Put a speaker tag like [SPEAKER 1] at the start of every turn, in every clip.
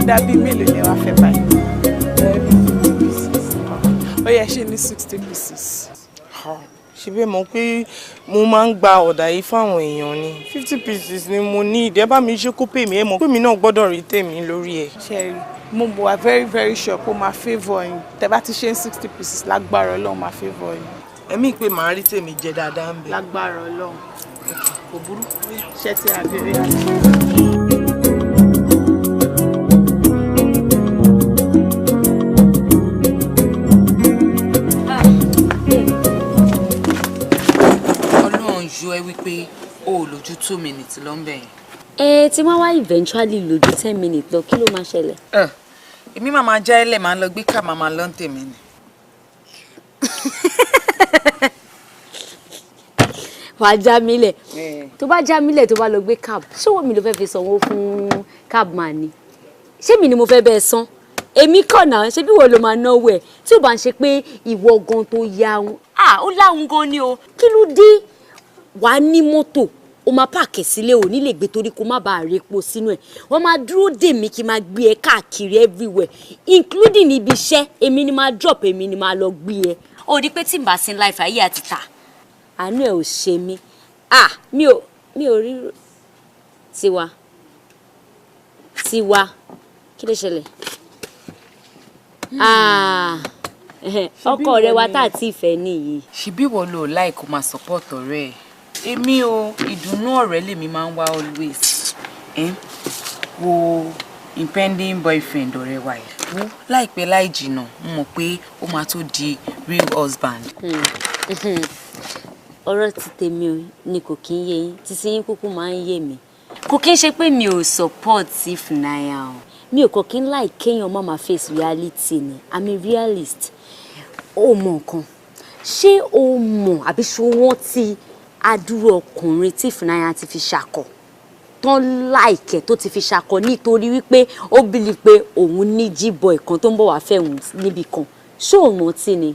[SPEAKER 1] Dàbí mélòó lẹ wá fẹ́ báyìí? Ó yẹ ṣe ní 60 pieces.
[SPEAKER 2] Ṣe bẹ́ẹ̀ mọ̀ pé mo máa ń gba ọ̀dà yìí fáwọn èèyàn ni 50 pieces ni mo ní ìdí ẹ bá mi ṣe kó pè mí ẹ mọ̀ pé mi náà gbọ́dọ̀ rí tèmi lórí ẹ̀.
[SPEAKER 1] Ṣẹ́rí, mo wà very very sure pé ó máa favour yín. Tẹ́ bá ti ṣe 60 pieces, lágbára Ọlọ́run máa favour yín.
[SPEAKER 2] Ẹ̀mí pé màá rí tèmi jẹ dáadáa ń bẹ̀.
[SPEAKER 1] Lágbára Ọlọ́run.
[SPEAKER 2] Kò burú.
[SPEAKER 1] Ṣé ti àbẹ̀rẹ̀?
[SPEAKER 3] Ọlọ́run yọ ẹ́ wípé o ò lójú 2 minutes lọ ń bẹ̀ yẹn.
[SPEAKER 4] Ẹ tí wọ́n wá eventually lójú 10 minutes lọ, kí ló máa ṣẹlẹ̀?
[SPEAKER 3] Èmi máa máa já ẹlẹ̀, máa lọ gbé ká máa máa lọ ń tèmi ni.
[SPEAKER 4] Wàá já mi lẹ̀, tó bá já mi lẹ̀, tó bá lọ gbé cab, ṣé owó mi ló fẹ́ fi sanwó fún cab man ni? Ṣé mi ni mo fẹ́ bẹ́ẹ̀ san? Èmi kàn náà, ṣé bí wo ló máa náwó ẹ̀? Tí ò bá ń ṣe pé ìwọ gan tó ya òun, ó láhùn gan ni o. Kí ló dé? Wàá ní mọ́tò, o máa páàkì sílé, ò ní lè gbé torí kó má bàa repo sínú ẹ̀. Wọ́n máa dúró dè mí kí n máa gbé ẹ káàkiri everywhere, including ibi iṣẹ́. Èmi ni máa drop, èmi ni máa lọ gbé ẹ. Ó rí pé tí n bá sin life ayé àti ta, àánú ẹ ò ṣe mí. Mi ò rí tiwa tiwa. Kí ló ṣẹlẹ̀? Ọkọ rẹ wa tá àti ìfẹ́ nìyí.
[SPEAKER 3] Ṣebí ìwọ ló like kó máa support ọ̀rẹ́ ẹ̀. Èmi o, ìdùnnú ọ̀rẹ́ lèmi máa ń wá always. Wo impending boyfriend ọ̀rẹ́ wa yìí. Wo láìpẹ́ láì jìnnà, mo mọ̀ pé ó máa tó di real husband.
[SPEAKER 4] Ọ̀rọ̀ ti tèmi ni kò kí ń yé yín, títí yín kúkú máa ń yé mi. Kò kí ń ṣe pé mi ò support Ifunaya o. Mi ò kàn kí ń like kéèyàn má máa face reality ni. I'm a realist. Ó mọ nǹkan. Ṣé o mọ̀ àbí ṣé wọ́n ti adúrú ọkùnrin tí Ifunaya ti fi ṣakọ? Tán láìkẹ̀ tó ti fi ṣakọ nítorí wípé ó believe pé òun ní G-boy kan tó ń bọ̀ wá fẹ́ òun níbì kan. Ṣé o rántí ni?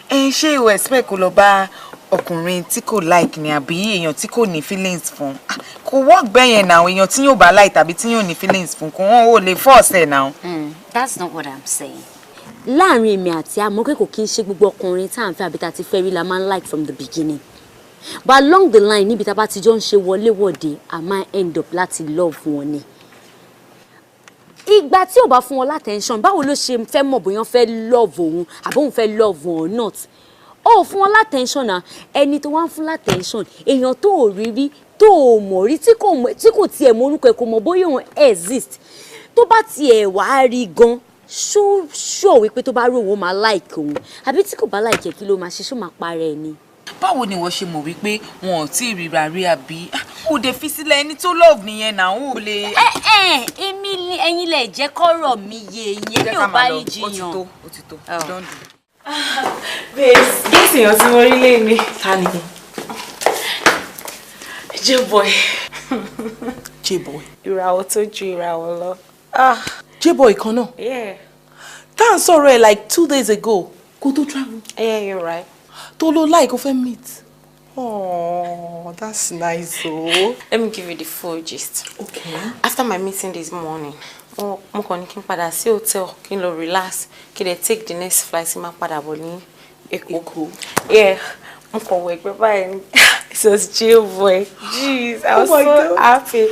[SPEAKER 3] Ẹ ṣé o expect kó lọ bá ọkùnrin tí kò like ni àbí èèyàn tí kò ní feelings fún? Kò work bẹ́ẹ̀ yẹn náà, èèyàn tí yóò bá like tàbí tí yóò ní feelings fún, kò wọ́n ò lè force ẹ̀ náà.
[SPEAKER 4] That's not what I'm saying. Láàárín èmi àti àmọ́ pé kò kí ń ṣe gbogbo ọkùnrin tá à ń fẹ́ àbí tá a ti fẹ́ rí la máa ń like from the beginning. But along the line, níbi tá a bá ti jọ ń ṣe wọléwọ̀de, a máa end up láti love wọn ni. Ìgbà tí ò bá fún wọn l'attention, báwo ló ṣe fẹ́ mọ̀ bóyá fẹ́ love òun àbí òun fẹ́ love wọn or not? Ó fún wọn l'attention náà, ẹni tó wá ń fún l'attention, èèyàn tó ò rí rí, tó ò mọ̀ rí, tí kò tiẹ̀ mọ orúkọ ẹ̀, kò mọ̀ bóyá òun exist. Tó bá tiẹ̀ wá rí gan, ṣó wípé tó bá rí òun máa like òun, àbí tí kò bá like ẹ̀, kí ló máa ṣe? Ṣó máa parẹ́ ni?
[SPEAKER 3] Báwo ni wọ́n ṣe mọ̀ wípé wọn ò tí ì ríra rí àbí? Ó dé fi sílẹ̀, ẹni tó love nìyẹn náà, ó lè.
[SPEAKER 4] Èmi ni ẹ̀yin lẹ jẹ́ kọ́rọ̀ mi yé yín, èmi ò bá yín jiyàn.
[SPEAKER 3] Ó ti tó, don't do.
[SPEAKER 2] Babes, guess èèyàn tí mo rí lé ní. Ta ni?
[SPEAKER 1] J-boy.
[SPEAKER 2] J-boy.
[SPEAKER 1] Ìràwọ̀ tó ju ìràwọ̀ lọ.
[SPEAKER 2] J-boy kan náà.
[SPEAKER 1] Yeah.
[SPEAKER 2] Tá à ń sọ̀rọ̀ ẹ̀ like 2 days ago kó tó travel.
[SPEAKER 1] Yeah, you're right.
[SPEAKER 2] Tó ló like ó fẹ́ meet. Oh, that's nice o.
[SPEAKER 5] Let me give you the full gist.
[SPEAKER 2] Okay.
[SPEAKER 5] After my meeting this morning, mo kàn ní kí n padà sí hotel, kí n lọ relax, kí n dẹ̀ take the next flight tí máa padà bọ̀ ní Èkó.
[SPEAKER 1] Yeah, mo kàn wọ ẹgbẹ́ báyìí. It was J-boy. Jeez, I was so happy.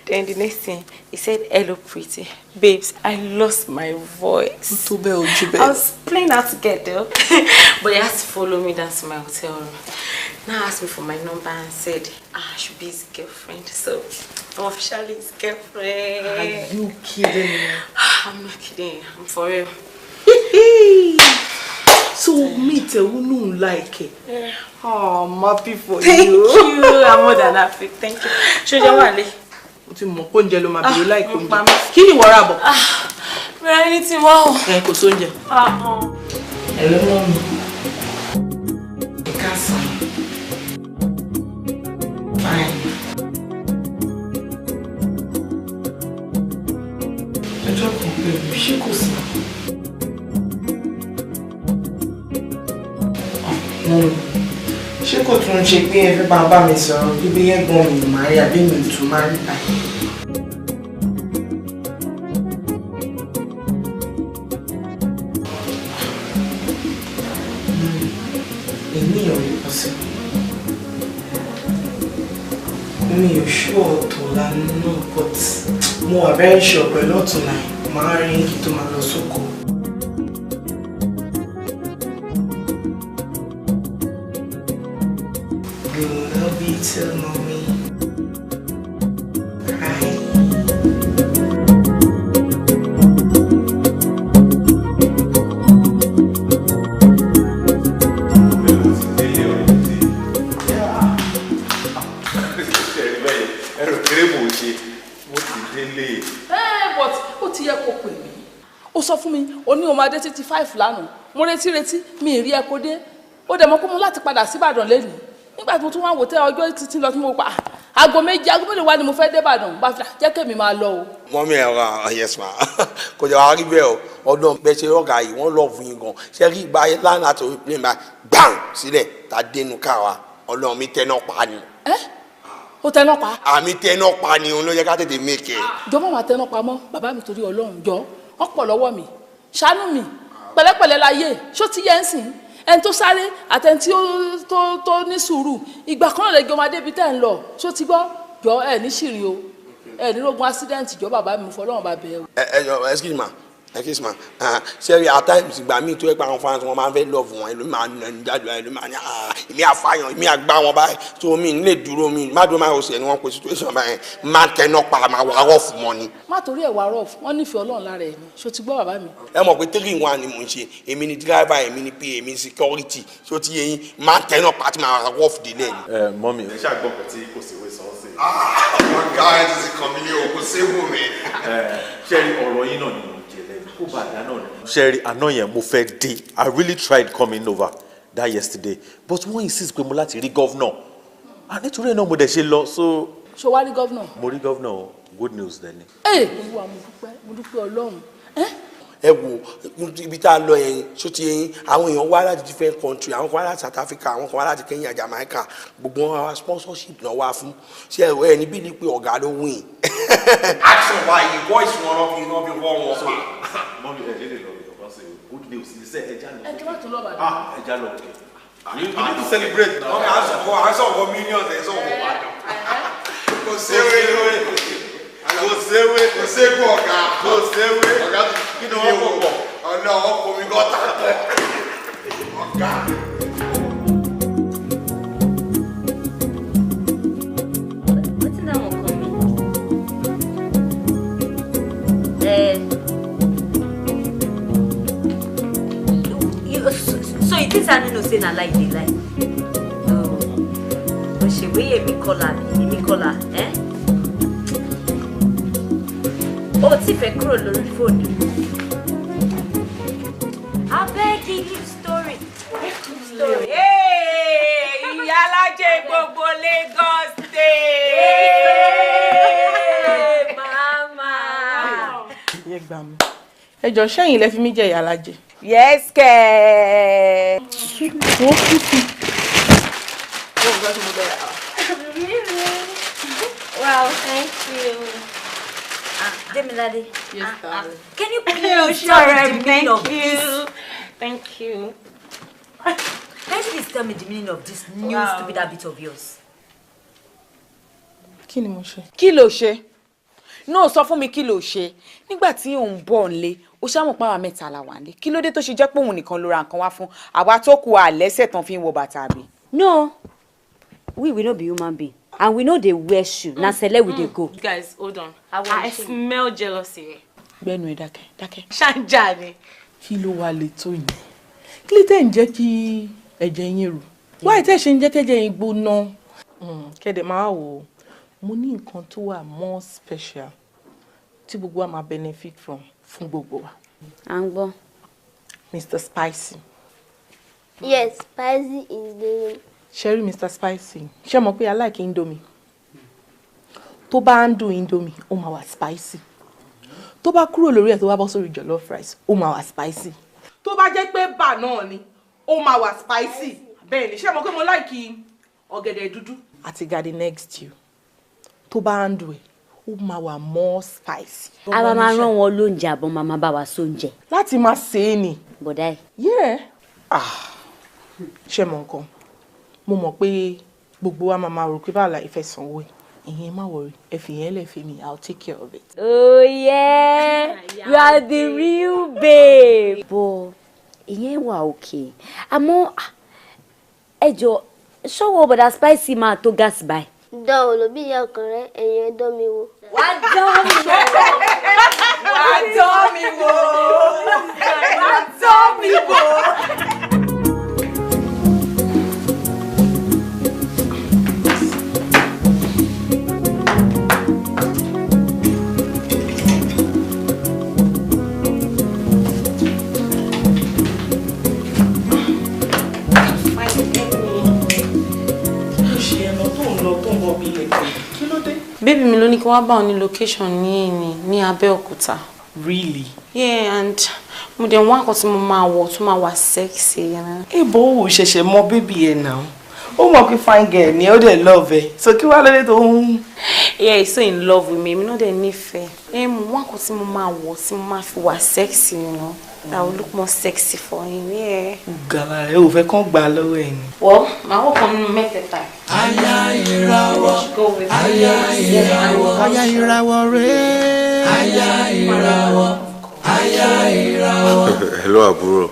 [SPEAKER 1] Then the next thing, he said, "Hello, pretty. Babes, I lost my voice." I was playing out to get there.
[SPEAKER 5] But he had to follow me down to my hotel room. Now asked me for my number and said, I should be his girlfriend. So I'm officially his girlfriend.
[SPEAKER 2] Are you kidding me?
[SPEAKER 5] I'm not kidding. I'm for real.
[SPEAKER 2] So meet a woman like it.
[SPEAKER 5] Yeah.
[SPEAKER 2] Oh, I'm happy for you.
[SPEAKER 5] Thank you. I'm more than happy. Thank you. Ṣé o wà lé?
[SPEAKER 2] Mo ti mọ̀ pé oúnjẹ ló máa bèrè láìpẹ́ oúnjẹ. Kí ni ìwọ rà bọ̀?
[SPEAKER 5] Bẹ̀rẹ̀ ẹni tí wọ́n o.
[SPEAKER 2] Ẹ kò sóúnjẹ. Hello, mommy. Ẹ káàsán. Fine. Ọjọ́ kan pẹ̀lú, ṣé kò sí? Mọ́mí, ṣé kò tún ṣe pé ẹ fẹ́ máa bá mi sọ̀rọ̀ bíbí ẹ̀gbọ́n mi ò máa rí àbí mi ò tún máa rí báyìí? Mi ò sure ọ̀tọ̀la náà, but mo wà very sure pẹ̀lú ọ̀túnla màá rí kí tó máa lọ sóko. Love you too, mommy. Hi.
[SPEAKER 6] But ó ti yẹ kó pè mí. Ó sọ fún mi, ó ní o máa dé títí 5 lánàá. Mo retí mi ì rí ẹ kó dé. Ó dẹ̀ mọ̀ pé mo láti padà síbàdàn lẹ́nu. Nígbà tí mo tún wá wò tẹ́ ọjọ́ títí lọ tí mo pa aago méjì aago mélòó wá ni mo fẹ́ dé Ìbàdàn bá fi jẹ́ kẹ́mi máa lọ o.
[SPEAKER 7] Mọ́mí ẹ̀ ra yes ma kò jẹ́ wàá rí bẹ́ẹ̀ o ọdún bẹ́ẹ̀ ṣe ọ̀gá yìí wọ́n lọ́ọ̀ fún yín gan ṣe rí ìgbà lánàá tó rí plane bá gbàm sílẹ̀ tá a dénú ká wa ọlọ́run mi tẹ́ná pa ni.
[SPEAKER 6] Ẹ́ ó tẹ́ná pa.
[SPEAKER 7] Àmì tẹ́ná pa ni òun ló yẹ ká tètè mèkè.
[SPEAKER 6] Jọ mọ̀ wá tẹ́ná pa mọ́ bàbá mi torí Ọlọ́run jọ wọ́n pọ̀ lọ́wọ́ mi ṣàánú mi pẹ̀lẹ́pẹ̀lẹ́ láyé ṣó ti yẹ ń sìn ẹni tó sáré àtẹni tí tó ní sùúrù ìgbà kan lè jọ máa débi tẹ́ ń lọ ṣó ti gbọ́ jọ ẹ ní ṣìrì o ẹ ní rogun accident jọ bàbá mi fọlọ́run bá bẹ̀ ẹ́ o.
[SPEAKER 7] Ẹ ẹ excuse ma excuse ma ṣẹ́rí at times ìgbà míì tó yẹ pé àwọn fans wọn máa ń fẹ́ love wọn ẹlòmíì máa ń nà ní jáde ẹlòmíì máa ní èmi àfàyàn èmi àgbá wọn báyìí tó mi ní lè dúró mi má dúró máa rò sí ẹni wọn pe situation báyìí má tẹná pa máa wà rọ̀ fún wọn ni.
[SPEAKER 6] Má torí ẹ̀ wà rọ̀ fún wọn nífẹ̀ẹ́ Ọlọ́run lára ẹ̀ ni ṣó ti gbọ́ bàbá mi.
[SPEAKER 7] Ẹ mọ̀ pé 3-in-1 ni mò ń ṣe èmi ni driver èmi ni pa èmi ni security ṣó ti yé yín má tẹná pa tí máa rọ̀ fún délé ni.
[SPEAKER 8] Ẹ mọ́mí ẹ ṣàgbọ́n kan tí kò sí ìwé sọ ọ́ sí.
[SPEAKER 7] Ọ̀gá ẹ ti kàn mí ní òkú séwù mi.
[SPEAKER 8] Ṣé ọ̀rọ̀ yín náà ni mò ń jẹ lẹ́nu kó bá àdá náà ni. Ṣẹ́rí àná yẹn mo fẹ́ dé I really tried coming over that yesterday but wọ́n insist pé mo láti rí governor and nítorí ẹ̀ náà mo dẹ̀ ṣe lọ so.
[SPEAKER 6] Ṣé o wá rí governor?
[SPEAKER 8] Mo rí governor good news dẹ̀ ni.
[SPEAKER 6] Ẹ Olúwa mo dúpẹ́ mo dúpẹ́ Ọlọ́run.
[SPEAKER 7] Ẹ wo ibi tá a lọ yẹn ṣó ti yẹn àwọn èèyàn wá láti different country àwọn kan wá láti South Africa àwọn kan wá láti Kenya Jamaica gbogbo wọn wá sponsorship náà wá fún ṣé ẹ ẹ níbí ni pé ọ̀gá ló win. Action wa yìí voice wọn lọ fi iná fi wọ́ wọn pa.
[SPEAKER 8] Mọ́mí ẹ lè lọ bí ọ̀kan ṣe good news ní sẹ́ ẹja lọ.
[SPEAKER 6] Ẹ kí wọ́n tún lọ bàdàn.
[SPEAKER 8] Ah ẹja lọ òkè. You need to celebrate now.
[SPEAKER 7] Mọ́mí à ń sọ̀kọ̀ millions ẹ̀ sọ̀kọ̀ Ìbàdàn. Kò séwé kò séwé kò séwé ọ̀gá kò séwé ọ̀gá kí ni wọ́n pọ̀ ọ̀nà ọkọ̀ mi gọ́tà pọ̀ ọ̀gá.
[SPEAKER 4] Wetin that one come mean? So you think I no know say na lie dey lie? Oh, o ṣe wey èmi kọlà èmi kọlà ẹ? O ti fẹ́ kúrò lórí fóònù. Abeg leave story. Story.
[SPEAKER 3] Ìyálájẹ gbogbo Lagos State.
[SPEAKER 4] Mama.
[SPEAKER 2] Yẹ gbà mí. Ẹ jọ̀ọ́ ṣẹ́yìn lẹ fi mí jẹ ìyálájẹ.
[SPEAKER 3] Yes kẹ́.
[SPEAKER 4] Really? Wow, thank you. Demilade.
[SPEAKER 2] Yes, darling.
[SPEAKER 4] Can you please tell me the meaning of this?
[SPEAKER 1] Thank you.
[SPEAKER 4] Can you please tell me the meaning of this new stupid habit of yours?
[SPEAKER 2] Kí ni mo ṣe?
[SPEAKER 3] Kí ló ṣe? No, sọ fún mi kí ló ṣe. Nígbà tí òun bọ̀ nílé, ó ṣàmọ̀ pé àwa mẹ́ta la wà nílé. Kí ló dé tó ṣe jẹ́ pé òun nìkan ló ra nǹkan wá fún? Àwa tó kù àlẹ́sẹ̀ tán fi ń wọ bàtà àbí.
[SPEAKER 4] No, we will not be human being. And we know they wear shoe. Na sele we dey go.
[SPEAKER 1] Guys, hold on. I smell jealousy.
[SPEAKER 2] Gbẹ́nu ẹ̀ dákẹ́, dákẹ́.
[SPEAKER 1] Ṣáńjà ni.
[SPEAKER 2] Kí ló wá lè tó yìí? Kí ló tẹ̀ ń jẹ́ kí ẹ̀jẹ̀ yín rù? Wáyé tẹ̀ ṣe ń jẹ́ kẹ́jẹ̀ yín gbóná? Kẹ́dẹ̀ máa wò ó. Mo ní nǹkan tó wà more special tí gbogbo wa máa benefit from fún gbogbo wa.
[SPEAKER 4] À ń gbọ́.
[SPEAKER 2] Mr. Spicy.
[SPEAKER 9] Yes, spicy is the name.
[SPEAKER 2] Ṣẹ́rí Mr. Spicy, ṣé mọ̀ pé I like indomie? Tó bá ń dùn indomie, ó máa wà spicy. Tó bá kúrò lórí ẹ̀ tó bá bọ́ sórí jollof rice, ó máa wà spicy. Tó bá jẹ́ pé bà náà ni, ó máa wà spicy. Bẹ́ẹ̀ ni, ṣé mọ̀ pé mo like ọ̀gẹ̀dẹ̀ dúdú àti garden egg stew. Tó bá ń dùn ẹ̀, ó máa wà more spicy.
[SPEAKER 4] A máa máa rán wọn lóúnjẹ àbọ̀ máa máa bá wa sóúnjẹ.
[SPEAKER 2] Láti máa sè é ni.
[SPEAKER 4] Bọ̀dá ẹ̀.
[SPEAKER 2] Yeah. Ah, ṣé mọ̀ nǹkan? Mo mọ̀ pé gbogbo wa máa máa rò pé báwo la ìfẹ́ sanwó ẹ̀. Ìyẹn má worry, ẹ fi yẹn lẹ̀ fún mi, I'll take care of it.
[SPEAKER 4] Oh yeah, you are the real babe. Bọ̀ ìyẹn wà òkè. Àmọ́ ẹ jọ ṣọ́wọ́ bọ̀dà Spicy máa tó gáàsì báyìí.
[SPEAKER 9] Dán ò ló bí ìyá ọkàn rẹ, ẹ̀yin ẹ dán mi wò.
[SPEAKER 4] Wá dán mi wò.
[SPEAKER 3] Wá dán mi wò. Wá dán mi wò.
[SPEAKER 5] Baby mi ló ní kí wọ́n bá òun ní location ní èní ní Abẹ́òkúta.
[SPEAKER 2] Really?
[SPEAKER 5] Yeah, and mo dẹ̀ wá nǹkan tí mo máa wọ̀ tó máa wà sexy.
[SPEAKER 2] Ebo ò ṣẹ̀ṣẹ̀ mọ bébì ẹ̀ náà. Ó mọ̀ pé fine girl ni ó dẹ̀ love ẹ̀. So kí wàá lóde tó ń.
[SPEAKER 5] Yeah, he's so in love with me. Èmi náà dẹ̀ nífẹ̀ẹ́. Ẹ mo wá nǹkan tí mo máa wọ̀ tí mo máa fi wà sexy, you know. That will look more sexy for him, yeah.
[SPEAKER 2] Gàlà rẹ̀ ò fẹ́ kán gbà lọ́wọ́ ẹ̀ ni.
[SPEAKER 5] Well, màá wọ̀ kan nínú mẹ́tẹ̀ẹ̀ta.
[SPEAKER 10] Aya ìràwọ̀, aya ìràwọ̀, aya ìràwọ̀ rẹ̀. Aya ìràwọ̀, aya ìràwọ̀.
[SPEAKER 8] Hello, àbúrò.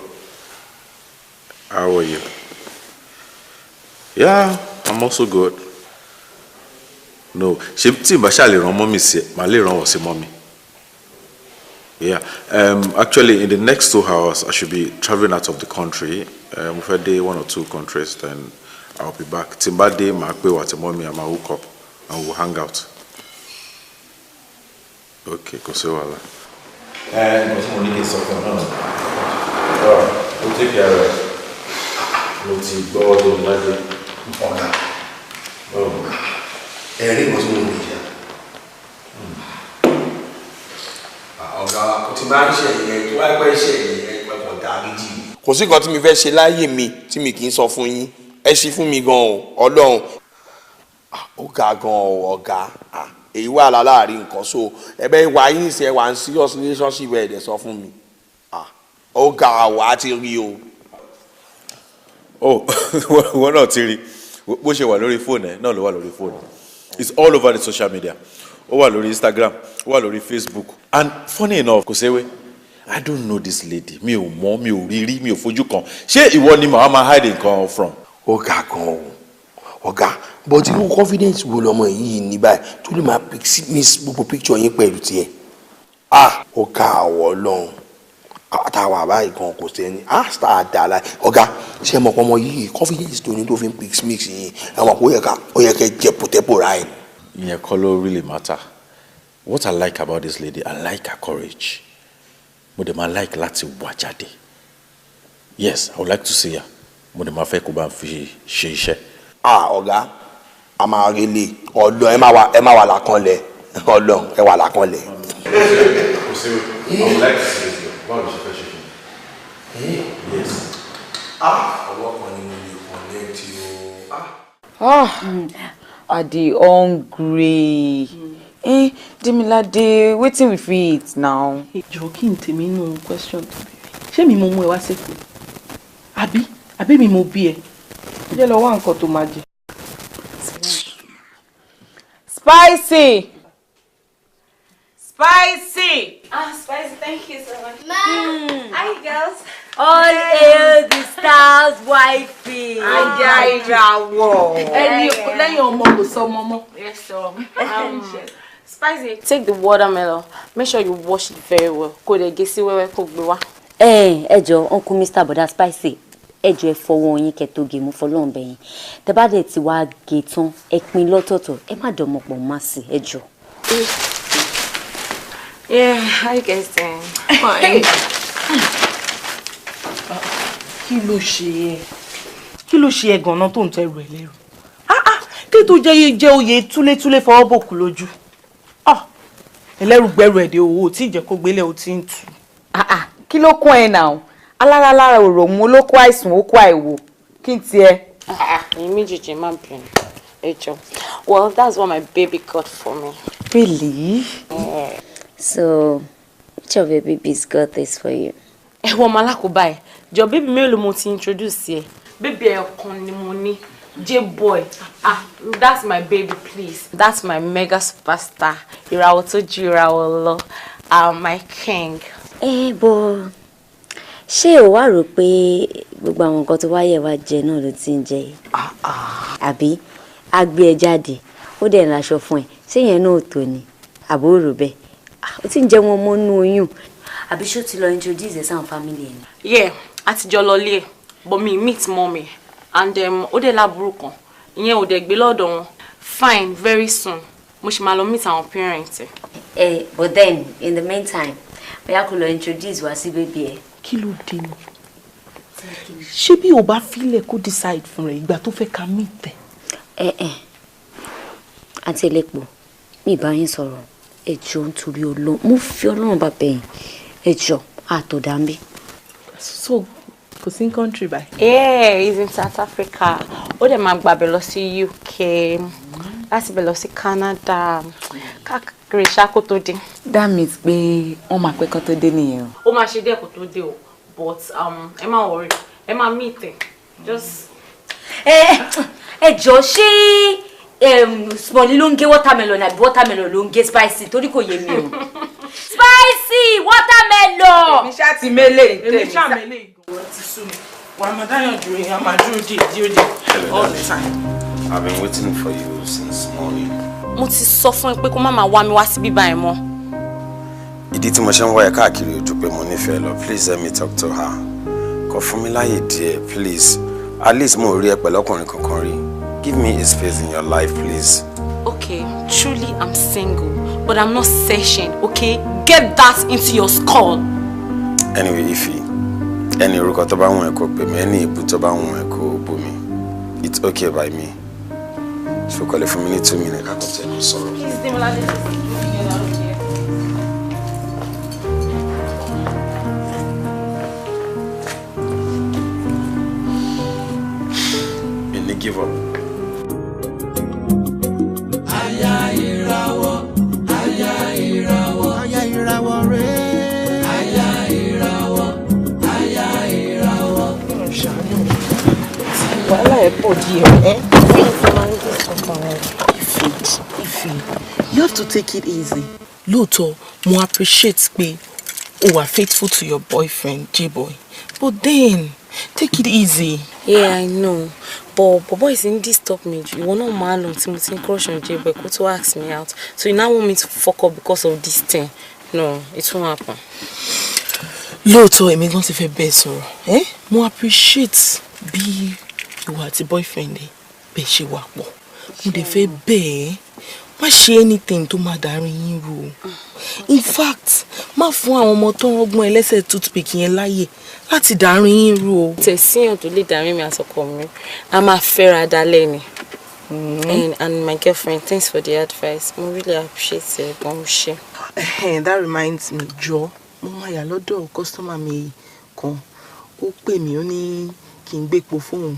[SPEAKER 8] How are you? Yeah, I'm also good. No, ṣé tí n bá ṣáà lè rán mọ́mì sí ẹ, màá lè rán wọ̀ sí mọ́mì. Yeah, actually, in the next 2 hours, I should be traveling out of the country. If I dé 1 or 2 countries, then I'll be back. Tí n bá dé, màá pè wá àti mọ́mì, a máa hook up and we'll hang out. Okay, kò sí wàhálà. Ẹ ẹ mo ní kí n sọ fún ẹ náà. Ó take care of it. Mo ti gbọ́ ọdún ládé.
[SPEAKER 7] Ọ̀gá, ẹ̀rí nǹkan tí mo lè jẹ́. Ọ̀gá, kò tí máa ń ṣe ìyẹn tó wáá pẹ́ ṣe ìyẹn pẹ̀kọ̀ dáríjì. Kò sí nǹkan tí mi fẹ́ ṣe láyé mi tí mi kì í sọ fún yín. Ẹ ṣí fún mi gan-an Ọlọ́run. Ó ga gan-an ọ̀gá. Èyí wà láàárín nǹkan so ẹ̀bẹ̀ ìwà yín ṣe wà ń serious relationship ẹ̀ dẹ̀ sọ fún mi. Ó ga ọ̀ á ti rí o.
[SPEAKER 8] Oh, wọ́n náà ti rí. Bó ṣe wà lórí fóònù ẹ̀ náà ló wà lórí fóònù. It's all over the social media. Ó wà lórí Instagram, ó wà lórí Facebook. And funny enough, kò séwé. I don't know this lady. Mi ò mọ̀, mi ò rí rí, mi ò fojú kan. Ṣé ìwọ ni màá máa hide nǹkan from?
[SPEAKER 7] Ó ga gan-an o, ọ̀gá. But irú confidence wo lọmọ yìí ní báyìí tó lè máa miss gbogbo picture yín pẹ̀lú tiẹ̀? Ah, ó ga àwọ̀ Ọlọ́run. Àtàwọn àbá ìkan kò sẹ́ni. Ah, star dà láì. Ọ̀gá, ṣé ẹ mọ̀ pé ọmọ yìí confidence tó ní tó fi ń mix yín? Ẹ mọ̀ pé ó yẹ kẹ́ jẹ pòtẹ́pò ra ẹ̀.
[SPEAKER 8] Ìyẹn kọ́ ló really matter. What I like about this lady, I like her courage. Mo dẹ̀ máa like láti wà jáde. Yes, I would like to see her. Mo dẹ̀ máa fẹ́ kó bá ń fi ṣe iṣẹ́.
[SPEAKER 7] Ah, ọ̀gá, a máa relé. Ọlọ́run, ẹ má wà lákànlẹ̀. Ọlọ́run, ẹ wà lákànlẹ̀.
[SPEAKER 8] Kò sí, I would like to see this girl. Báwo ló ṣe fẹ́ ṣe fún mi? Yes.
[SPEAKER 7] Ah, ọwọ́ kan ni mo lè connect o.
[SPEAKER 3] Ah, I dey hungry. Eh, Demilade, wetin we fit eat now?
[SPEAKER 2] Jọ̀ọ́ kí n tèmi nínú question tó béèrè. Ṣé mi mo mú ẹ wá sẹ́kọ̀ọ́? Àbí àbí mi mo bí ẹ? Jẹ́ lọ wá nǹkan tó máa jẹ.
[SPEAKER 3] Spicy! Spicy!
[SPEAKER 5] Ah, Spicy, thank you so much. Hi, girls.
[SPEAKER 4] All hail the stars, wifey.
[SPEAKER 3] Aya ìràwọ̀.
[SPEAKER 2] Ẹni lẹ́yìn ọmọ kò sọ ọmọ mọ́.
[SPEAKER 5] Yes, so Spicy, take the watermelon. Make sure you wash it very well. Kó dẹ̀ gé sí wẹ́wẹ́ kó gbé wá.
[SPEAKER 4] Ẹ jọ̀ọ́, Uncle Mr. Bọ̀dá Spicy, ẹ jọ̀ọ́ ẹ fọwọ́ yín kẹ́ tó gé mú fọlọ́run bẹ̀ yín. Tẹ́ bá dẹ̀ ti wá gé tán, ẹ pín lọ́tọ̀ọ̀tọ̀, ẹ má dọ̀mọ̀ pọ̀ má sí, ẹ jọ̀ọ́.
[SPEAKER 5] Yeah, how you guys doing?
[SPEAKER 2] Fine. Kí ló ṣe ẹ́? Kí ló ṣe ẹ́ gan-an tó ń tẹrù ẹ̀ lẹ́rù? Kí tó jẹ́ oyè túlétúlé fọwọ́ bòkú lójú? Ẹlẹ́rù gbẹ́rù ẹ̀dẹ̀ owó tí ìjẹ́ kó gbélé o ti ń tù.
[SPEAKER 3] Kí ló kún ẹ náà? Alára lára òrò mú ló kó àìsàn ó kó àìwò. Kí n tiẹ̀?
[SPEAKER 5] Ẹ̀yin méjèèjì má bínú. Ẹ jọ̀ọ́. Well, that's what my baby got for me.
[SPEAKER 3] Really?
[SPEAKER 5] Yeah.
[SPEAKER 4] So, which of your babies got this for you?
[SPEAKER 5] Ẹ wọ ọmọ alákòóbá ẹ̀. Jọ bébí mélòó mo ti introduce ẹ? Bébí ẹ̀ ọ̀kan ni mo ní. J-boy. Ah, that's my baby, please. That's my mega superstar. Ìràwọ̀ tó ju ìràwọ̀ lọ. My king.
[SPEAKER 4] Ẹ bọ, ṣé o wá rò pé gbogbo àwọn nǹkan tó wáyé wá jẹ náà ló ti ń jẹ yìí? Àbí a gbé ẹ jáde, ó dẹ̀ ń raṣọ fún ẹ, ṣé yẹn náà ò tó ni? Àbó rò bẹ́ẹ̀? Ó ti ń jẹ wọn mọ́nú oyún. Àbí ṣó ti lọ introduce ẹ sáwọn family ẹ ni?
[SPEAKER 5] Yeah, a ti jọ lọ lé ẹ, but me meet mommy and ó dẹ̀ láàbúrò kan, ìyẹn ò dẹ̀ gbé lọ́dọ̀ wọn. Fine, very soon mo ṣì máa lọ meet àwọn parents ẹ.
[SPEAKER 4] Eh, but then in the meantime, bóyá kò lọ introduce wá sí baby ẹ.
[SPEAKER 2] Kí ló dé ni? Ṣé bí o bá filẹ̀ kó decide fún rẹ̀ ìgbà tó fẹ́ ká meet ẹ?
[SPEAKER 4] Ẹ ẹ, àǹtí Elépo, mi bá yín sọ̀rọ̀, ẹ jọ̀ọ́ nítorí Ọlọ́run, mo fi Ọlọ́run bá bẹ̀ yín, ẹ jọ̀ọ́ àtọ̀dá ń bí.
[SPEAKER 2] So kò sí country báyìí.
[SPEAKER 5] Yeah, he's in South Africa. Ó dẹ̀ máa gbàbẹ̀ lọ sí UK, láti bẹ̀ lọ sí Canada, káàkiri ṣá kó tó dé.
[SPEAKER 3] That means pé wọ́n máa pẹ́ kán tó dé nìyẹn o.
[SPEAKER 5] Ó máa ṣe díẹ̀ kó tó dé o, but ẹ má worry, ẹ má meet ẹ, just.
[SPEAKER 4] Ẹ jọ̀ọ́, ṣé Smolly ló ń gé watermelon àbí watermelon ló ń gé spicy? Torí kò yé mi o. Spicy watermelon.
[SPEAKER 3] Èmi ṣáà ti mélé ìtẹ̀
[SPEAKER 2] Èmi ṣáà mélé ìgò ti sú mi. Wà á máa dáyàn dúró yẹn, á máa dúró dé dúró dé all the time.
[SPEAKER 11] I've been waiting for you since morning.
[SPEAKER 5] Mo ti sọ fún ẹ pé kó má máa wá mi wá síbí báyìí mọ́.
[SPEAKER 11] Ìdí tí mo ṣe ń wá ẹ káàkiri ojú pé mo nífẹ̀ẹ́ lọ. Please let me talk to her. Kò fún mi láyè díẹ̀, please. At least mo rí ẹ pẹ̀lú ọkùnrin kankan rí. Give me a space in your life, please.
[SPEAKER 5] Okay, truly I'm single, but I'm not searching, okay? Get that into your skull.
[SPEAKER 11] Anyway, Ify, ẹni orúkọ tó bá wùn ẹ́ kó pè mí, ẹni ìbú tó bá wùn ẹ́ kó bú mi. It's okay by me. Ṣé lè fún mi ní 2 minutes ká kàn tẹ̀ lọ sọ̀rọ̀?
[SPEAKER 5] Please, Demola, let's just get out of here.
[SPEAKER 11] Mi ní give up.
[SPEAKER 10] Aya ìràwọ̀, aya ìràwọ̀, aya ìràwọ̀ rẹ̀. Aya ìràwọ̀, aya ìràwọ̀.
[SPEAKER 2] Wàhálà ẹ̀ pọ̀ díẹ̀ ẹ́. Ify, Ify, you have to take it easy. Lóòótọ́, mo appreciate pé o wà faithful to your boyfriend, J-boy. But then, take it easy.
[SPEAKER 5] Yeah, I know. But boy is in disturb me. Ìwọ náà máa lọ tí mo ti ń crush on J-boy kó tó ask me out. So you now want me to fuck up because of this thing? No, it won't happen.
[SPEAKER 2] Lóòótọ́, èmi gan ti fẹ́ bẹ́ẹ̀ sọ̀rọ̀. Eh? Mo appreciate bí ìwọ àti boyfriend ẹ bẹ́ẹ̀ ṣe wà pọ̀. Mo dẹ̀ fẹ́ bẹ́ẹ̀, má ṣe anything tó máa darí yín rú o. In fact, má fún àwọn ọmọ tó ń rọgbọ́n ẹlẹ́sẹ̀ toothpick yẹn láàyè láti darí yín rú o.
[SPEAKER 5] Tẹ̀síyàn tó lè darí mi àtọkọ mi, a máa fẹ́ra dalẹ̀ ni. And my girlfriend, thanks for the advice. Mo really appreciate it. Gan mo ṣe.
[SPEAKER 2] That reminds me, jọ, mo máa yà lọ́dọ̀ customer mi kan. Ó pè mí, ó ní kí n gbé epo fóun.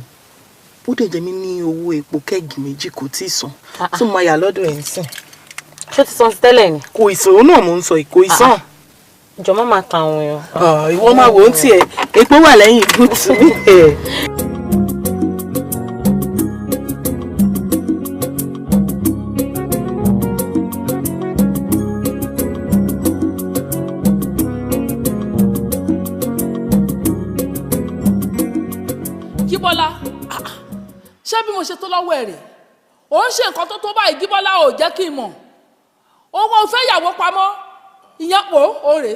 [SPEAKER 2] Ó dẹ̀ jẹ mí ní owó epo keg méjì, kò tí ì san. Tó máa yà lọ́dọ̀ ẹ̀ ń sìn.
[SPEAKER 5] Ṣé ó ti san ti tẹ́lẹ̀ ni?
[SPEAKER 2] Kò ìṣòro náà mò ń sọ, ìkó ìsàn.
[SPEAKER 5] Jọ, má máa ta àwọn èèyàn.
[SPEAKER 2] Ìwọ máa wò ó tiẹ̀, epo wà lẹ́yìn búùtù mi.
[SPEAKER 6] Jíbọ́lá, ah, ah, ṣé bí mo ṣe tó lọ́wọ́ ẹ̀ rè ò ń ṣe nǹkan tó tó báyìí? Jíbọ́lá, ò jẹ́ kí n mọ̀ òun ò fẹ́ ìyàwó pamọ́. Ìyẹn pò ó rè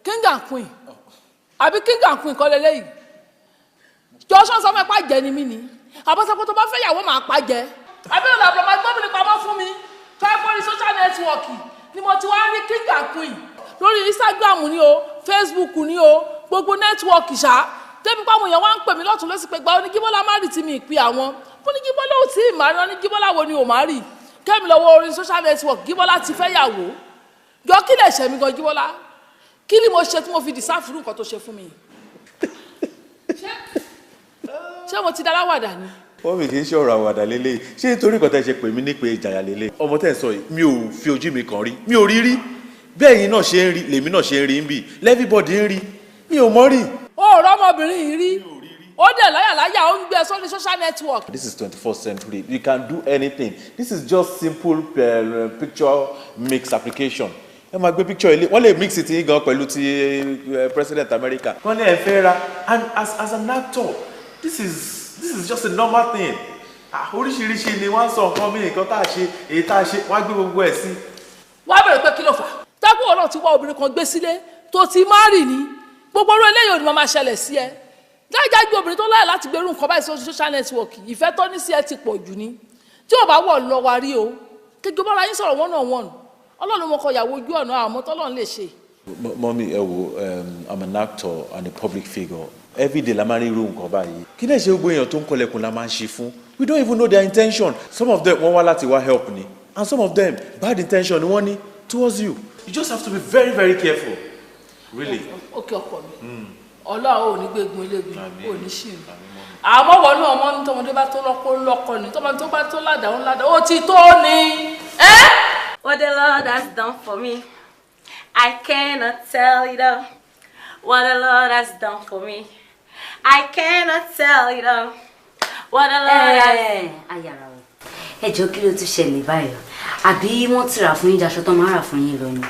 [SPEAKER 6] king and queen, àbí king and queen kọ́ lélẹ́yìí? Jọ́sọ́ sọ fún ẹ pa jẹ́ ni mí ni àbọ̀sọ́pọ̀ tó bá fẹ́ ìyàwó máa pa jẹ́, àbí òun làbọ̀ máa gbọ́bìnrin pamọ́ fún mi? Tó ẹ pọ́n ní social network ni mo ti wá rí king and queen lórí Instagram ni o, Facebook ni o, gbogbo network ṣá, débi pé àwọn èèyàn wá ń pè mí lọ́tún lọ́sí pé gba oníjíbọ́lá má rí tí mi ìpè àwọn fún oníjíbọ́lá ò tí ì má rí. Oníjíbọ́lá wo ni ò má rí? Kẹ́mi lọ́wọ́ orí social network, Jíbọ́lá ti fẹ́ yàwó. Jọ, kí lè ṣe mí gan, Jíbọ́lá? Kí ni mo ṣe tí mo fi deserve nǹkan tó ṣe fún mi? Ṣé mo ti dáláwàdà ni?
[SPEAKER 8] Wọ́n mi kì í ṣe ọ̀rọ̀ àwàdà lélẹ̀. Ṣé nítorí nǹkan tẹ́ ṣe pè mí ní pé ìjàyà lélẹ̀? Ọmọ tẹ́ ẹ̀ sọ yìí, mi ò fi ojú mi kàn rí, mi ò rí rí. Bẹ́ẹ̀ yín náà ṣe ń rí, lèmi náà ṣe ń rí ń bì, everybody ń rí, mi ò mọ̀ rí.
[SPEAKER 6] O ò rọ́mọbìnrin yìí rí? Ó dẹ̀ láyàláyà ó ń gbé ẹ sórí social network.
[SPEAKER 8] This is 21st century. You can do anything. This is just simple picture mix application. Ẹ máa gbé picture ilé, wọ́n lè mix it yín gan pẹ̀lú ti President America. Wọ́n ní ẹ fẹ́ ra, and as an actor, this is just a normal thing. Oríṣiríṣi ni wọ́n sọ nǹkan mí, nǹkan tá a ṣe, èyí tá a ṣe, wọ́n á gbé gbogbo ẹ̀ sí.
[SPEAKER 6] Wọ́n á bẹ̀rẹ̀ pé kí ló fà á? Tẹ́kùn ọ̀rọ̀ ti wá obìnrin kan gbé sílé tó ti má rì ní. Gbogbo orú eléyìí ò ní máa ṣẹlẹ̀ sí ẹ. Dájájú obìnrin tó láyà láti gbérú nǹkan báyìí sórí social network, ìfẹ́ tó ní sí ẹ ti pọ̀ jù ní. Tí ò bá wọ̀ lọ wa rí o, kéjọ bára yín sọ̀rọ̀ one on one. Ọlọ́run mọ̀ kọ ìyàwó ojú ọ̀nà àmọ́ tọ́lọ́run lè ṣe.
[SPEAKER 8] Mọ́mí, ẹ wo, I'm an actor and a public figure. Every day la máa ń rí irú nǹkan báyìí. Kí lè ṣe gbogbo èèyàn tó ń kọlẹ̀kùn la máa ń ṣe fún? We don't even know their intention. Some of them wọ́n wá láti wá help ni. And some of them bad intention ni wọ́n ní towards you. You just have to be very very careful. Really.
[SPEAKER 6] Ókè ọkọ mi. Ọlọ́run ò ní gbégun eléegun, ò ní ṣì ń. Àmọ́ wọnú ọmọ ní tọmọdé bá tó lọ́kọ́ lọ́kọ ni, tọmọdé tó bá tó ládàá ń ládàá, ó ti tó ni.
[SPEAKER 1] What the Lord has done for me, I cannot tell it all. What the Lord has done for me, I cannot tell it all. What the Lord has.
[SPEAKER 4] Ayára o, ẹ jọ̀ọ́ kí ló tún ṣẹlẹ̀ báyìí? Àbí wọ́n ti rà fún yín daṣọ tó máa rà fún yín lọ ni?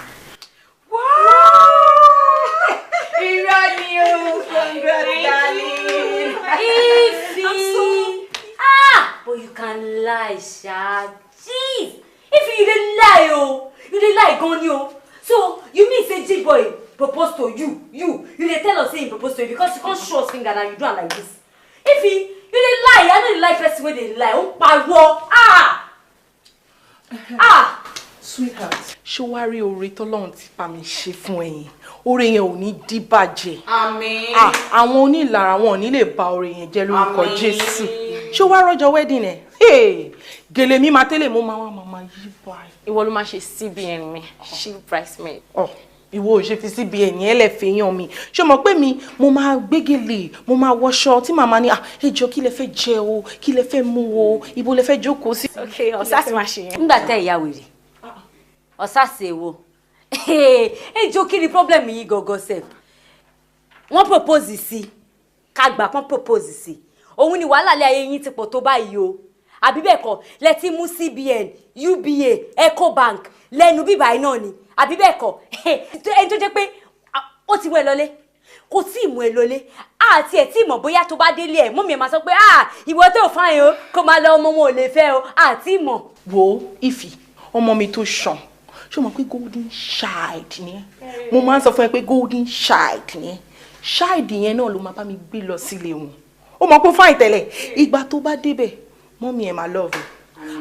[SPEAKER 3] Irọ́ ni o, congrats darling.
[SPEAKER 4] Ify, ah, but you can lie, sha. Jeez, Ify, you dey lie o, you dey lie gan ni o. So you mean say J-boy propose to you, you dey tell us say he propose to you because you can't show us finger and you do am like this. Ify, you dey lie. I no dey like person wey dey lie. Ó ń parọ́. Ah, ah.
[SPEAKER 2] Sweetheart, ṣé wàá rí oore tọ́lọ́run ti bá mi ṣe fún ẹ̀yin? Oore yẹn ò ní díbàjẹ́.
[SPEAKER 3] Àmín.
[SPEAKER 2] Àwọn onílara wọn ò ní lè ba oore yẹn jẹ́ lórúkọ Jésù. Ṣé wàá rọ́jọ́ wedding ẹ̀? Gèlè mi máa tẹ́lẹ̀ mo máa wá máa yí báyìí.
[SPEAKER 1] Ìwọ ló máa ṣe CBN mi, chief bridesmaid.
[SPEAKER 2] Ìwọ ò ṣe fi CBN yẹn lẹ̀ fi yan mi. Ṣé o mọ̀ pé mi mo máa gbégélé, mo máa wọṣọ tí màmá ní, ẹ jọ̀ọ́ kí lẹ fẹ́ jẹ o, kí lẹ fẹ́ mu o, ibo lẹ fẹ́ jókòó sí.
[SPEAKER 1] Ok, ọ̀sá ti máa ṣe yẹn.
[SPEAKER 4] Nígbà tẹ ìyá wèrè, ọ̀sá ṣe wo. Ẹ jọ̀ọ́ kí ni problem yìí gangan sef? Wọ́n propose sí, ká gbà pọ́n propose sí. Òun ni wàhálà ilé ayé yín ti pọ̀ tó báyìí o. Àbí bẹ́ẹ̀ kọ́, lẹ ti mú CBN, UBA, Ecobank lẹ́nu bíbá iná ni. Àbí bẹ́ẹ̀ kọ́, ẹni tó jẹ́ pé ó ti mú ẹ lọlé, kò tí ì mú ẹ lọlé, àti ẹ̀ tí ì mọ̀ bóyá tó bá délé ẹ̀, mọ́mí ẹ̀ máa sọ pé ìwọ tó fáyín o, kó máa lọ ọmọ wọn ò lè fẹ́ o, àti mọ̀.
[SPEAKER 2] Wo Ify, ọmọ mi tó ṣàn, ṣé o mọ̀ pé golden child ni ẹ́? Mo máa ń sọ fún ẹ pé golden child ni ẹ́. Child yẹn náà ló máa bá mi gbé lọ sílé wọn. Ó mọ̀ pé fáìn tẹ́lẹ̀, ìgbà tó bá débẹ̀, mọ́mí ẹ̀ máa love ẹ̀,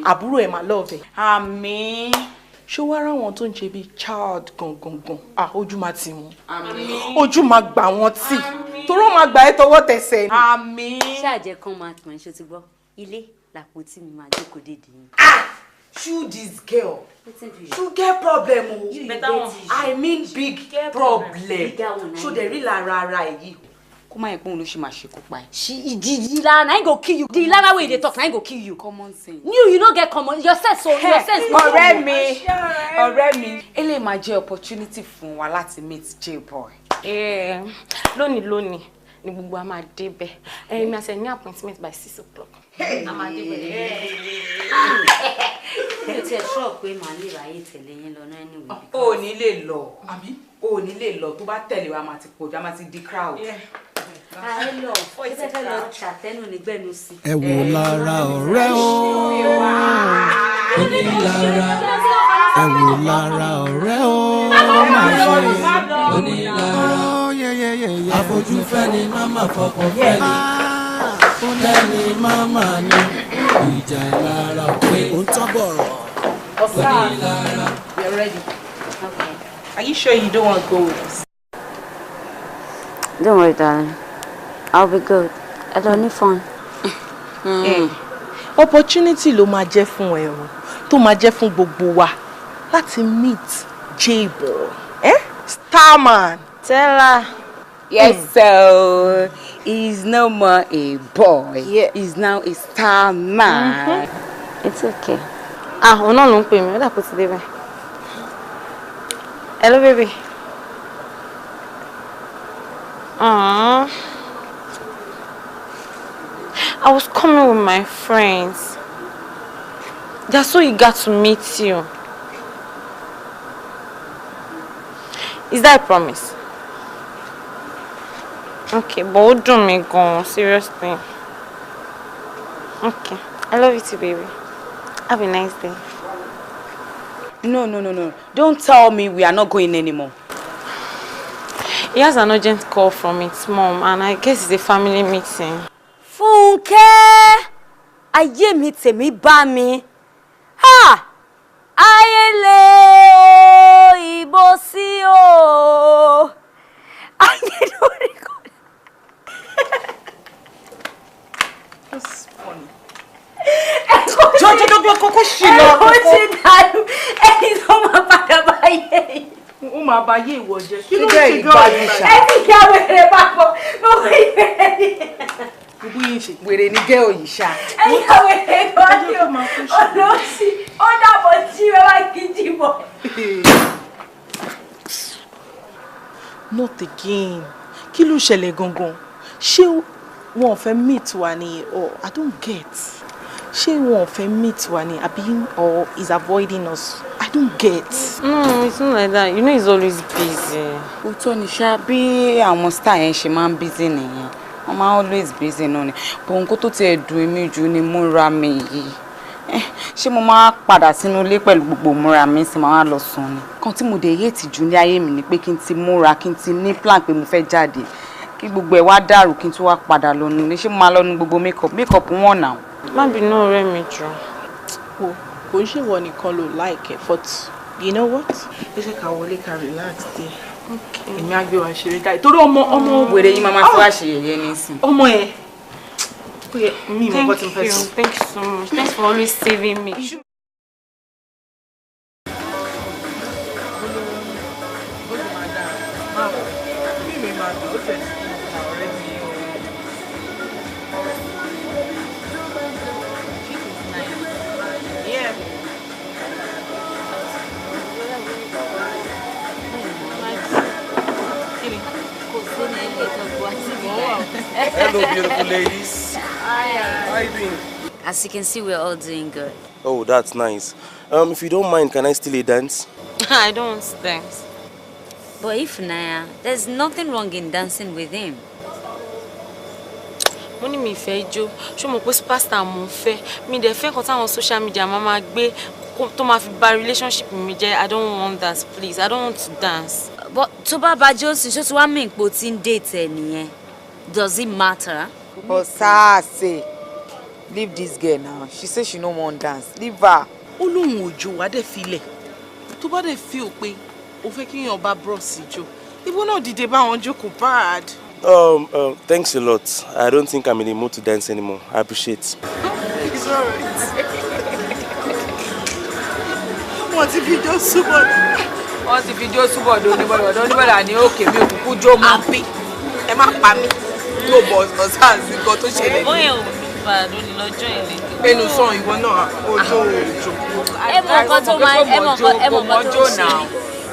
[SPEAKER 2] àbúrò ẹ̀ máa love ẹ̀.
[SPEAKER 3] Àmín.
[SPEAKER 2] Ṣé wàá ráwọn tó ń ṣe bíi child gangan? Ojú máa tì wọ́n. Ojú máa gbà wọ́n tì. Torí wọ́n máa gbà ẹ́ tọwọ́ tẹsẹ̀ ni.
[SPEAKER 3] Àmín.
[SPEAKER 4] Ṣáàjẹ́ kan máa tàn ṣó ti gbọ́? Ilé làpótí mi máa jókòó dédé yín.
[SPEAKER 12] Shoot this girl. You get problem o. I mean big problem. Ṣó dẹ̀ rí lára ara èyí?
[SPEAKER 3] Kó má yẹ pé òun ló ṣe máa ṣekú pa ẹ.
[SPEAKER 4] The Ilana, na him go kill you. The Ilana wey you dey talk, na him go kill you.
[SPEAKER 3] Common sense.
[SPEAKER 4] You no get common. Your sense so your sense no
[SPEAKER 3] Ọ̀rẹ́ mi, ọ̀rẹ́ mi, eléyìí máa jẹ́ opportunity fún wa láti meet J-boy.
[SPEAKER 1] Lónìí lónìí ni gbogbo a máa débẹ̀. Èmi àti ẹ ní appointment by 6 o'clock. A máa débẹ̀.
[SPEAKER 4] Mi ò tiẹ̀ sure pé màá lè ráyè tẹ̀lé yín lọ náà anyway.
[SPEAKER 3] O ò ní lè lọ. O ò ní lè lọ. Tó bá tẹ̀lé wa, máa ti pọ̀jù, a máa ti di crowd.
[SPEAKER 4] Ààrẹ lọ, ṣé fẹ́ fẹ́ lọ ṣàtẹ́nu nígbẹ́nu sí.
[SPEAKER 10] Ẹ wò lára ọ̀rẹ́ o, onílára. Ẹ wò lára ọ̀rẹ́ o, máa ṣe onílára. Àfojúfẹ́ni máma fọkàn fẹ́ni, lẹ́ni máma ní ìjà ìlara pé ó ń tán bọ̀rọ̀. Onílára.
[SPEAKER 2] We are ready. Are you sure you don't want to go with us?
[SPEAKER 4] Don't worry, darling. I'll be good. I don't need fun.
[SPEAKER 2] Opportunity ló máa jẹ́ fún ẹ o, tó máa jẹ́ fún gbogbo wa láti meet J-boy, eh? Starman.
[SPEAKER 1] Tell her.
[SPEAKER 3] Yes, so he's no more a boy. Yeah. He's now a star man.
[SPEAKER 4] It's okay.
[SPEAKER 1] Ah, òun náà ló ń pè mí, ó dà kó ti débẹ̀. Hello, baby. Aww.
[SPEAKER 5] I was coming with my friends. They're so eager to meet you. Is that a promise? Okay, but ó dùn mí gan, seriously. Okay, I love you too, baby. Have a nice day.
[SPEAKER 3] No, no, no, no. Don't tell me we are not going anymore.
[SPEAKER 5] He has an urgent call from his mom, and I guess it's a family meeting.
[SPEAKER 4] Fúnkẹ́, ayé mi tèmi bá mi. Ha! Ayé le o, ìbò sí o. Ayé lórí kò.
[SPEAKER 2] That's funny.
[SPEAKER 12] Jọjọjọjọ kókó ṣì lọ.
[SPEAKER 4] Ẹ̀kọ́ ti dàrú ẹni tó máa padà bá yé.
[SPEAKER 2] Ó máa bá yé ìwọ jẹ. Kí ló ń
[SPEAKER 12] Ṣé
[SPEAKER 2] ṣe
[SPEAKER 12] ìgbádùn ṣá?
[SPEAKER 4] Ẹ ti ya wèrè papọ̀, gbogbo ìwèrè ni.
[SPEAKER 2] Gbogbo yìí ṣe.
[SPEAKER 3] Wèrè ni gẹ́ òyì ṣá.
[SPEAKER 4] Ẹ ya wèrè gan ni o. Olóòsì, ó dàbọ̀ jí ẹ wá kí jí bọ̀.
[SPEAKER 2] Not again. Kí ló ṣẹlẹ̀ gangan? Ṣé wọn ò fẹ́ meet wa ni or I don't get. Ṣé wọn ò fẹ́ meet wa ni àbí or is avoiding us? I don't get.
[SPEAKER 5] No, it's not like that. You know he's always busy.
[SPEAKER 3] Òótọ́ ni ṣá bí àwọn star yẹn ṣe máa ń busy nìyẹn. Wọ́n máa ń always busy náà ni. Bọ̀ nǹkan tó tiẹ̀ dùn mí jù ni múra mi yìí. Ṣé mo máa padà sínú ilé pẹ̀lú gbogbo múra mi sì máa lọ sùn ni? Kan tí mo dẹ̀ hate jù ní ayé mi ni pé kí n ti múra, kí n ti ní plan pé mo fẹ́ jáde. Kí gbogbo ẹ̀ wá dàrú kí n tún wá padà lọ nulẹ̀. Ṣé mo máa lọ nu gbogbo makeup? Makeup wọ̀n náà.
[SPEAKER 5] Má bínú ọ̀rẹ́ mi jù.
[SPEAKER 2] Wo kò ń ṣèwọ nìkan ló like ẹ, but you know what? Ẹ jẹ́ ká wọlé ká relax díẹ̀. Èmi á gbé wa ṣeré jáde torí ọmọ ọmọ
[SPEAKER 3] Wèrè yìí máa ma fi wá ṣe yẹ̀yẹ́ nísìn.
[SPEAKER 2] Ọmọ yẹn. Ó yẹ mi ìmọ̀ nǹkan tí mo
[SPEAKER 5] Thank
[SPEAKER 2] fẹ́
[SPEAKER 5] you.
[SPEAKER 2] sọ.
[SPEAKER 5] Thank you so much. Thanks for always saving me.
[SPEAKER 11] Hello, beautiful ladies. How are you doing?
[SPEAKER 4] As you can see, we're all doing good.
[SPEAKER 11] Oh, that's nice. If you don't mind, can I steal a dance?
[SPEAKER 5] I don't want to dance.
[SPEAKER 4] But if Naya, there's nothing wrong in dancing with him.
[SPEAKER 5] Mo ní mi fẹ́ jó, ṣé mo pé superstar mo ń fẹ́? Mi dẹ̀ fẹ́ nǹkan táwọn social media máa máa gbé tó máa fi bà relationship mi jẹ́. I don't want that, please. I don't want to dance.
[SPEAKER 4] But tó bá bá Johnson, ṣó ti wá mí ipò tí ń date ẹ nìyẹn? Does it matter?
[SPEAKER 3] Osase, leave this girl now. She say she no wan dance. Leave her.
[SPEAKER 2] Ó lóun ò jó wá dẹ̀ filẹ̀. Tó bá dẹ̀ feel pé o fẹ́ kí èèyàn bá bros jó. Ìwọ náà dìde bá wọn jókòó bad.
[SPEAKER 11] Thanks a lot. I don't think I'm in the mood to dance anymore. I appreciate.
[SPEAKER 2] It's alright. Wọ́n ti fi jó súbọ̀.
[SPEAKER 3] Wọ́n ti fi jó súbọ̀ do oníbọ̀dọ̀ oníbọ̀dà ní òkè mi òkùnkùn jó mọ́.
[SPEAKER 2] Àbí ẹ má pa mí. Yóò bọ̀ ọ̀sán àti nǹkan tó ṣẹlẹ̀.
[SPEAKER 5] Bóyá ò lù bá ló lè lọ́jọ́ ìlẹ̀.
[SPEAKER 2] Ẹnu sàn ìwọ náà ojú òjò.
[SPEAKER 4] Ẹ mọ nǹkan tó máa ẹ mọ nǹkan ẹ mọ nǹkan tó ń ṣe.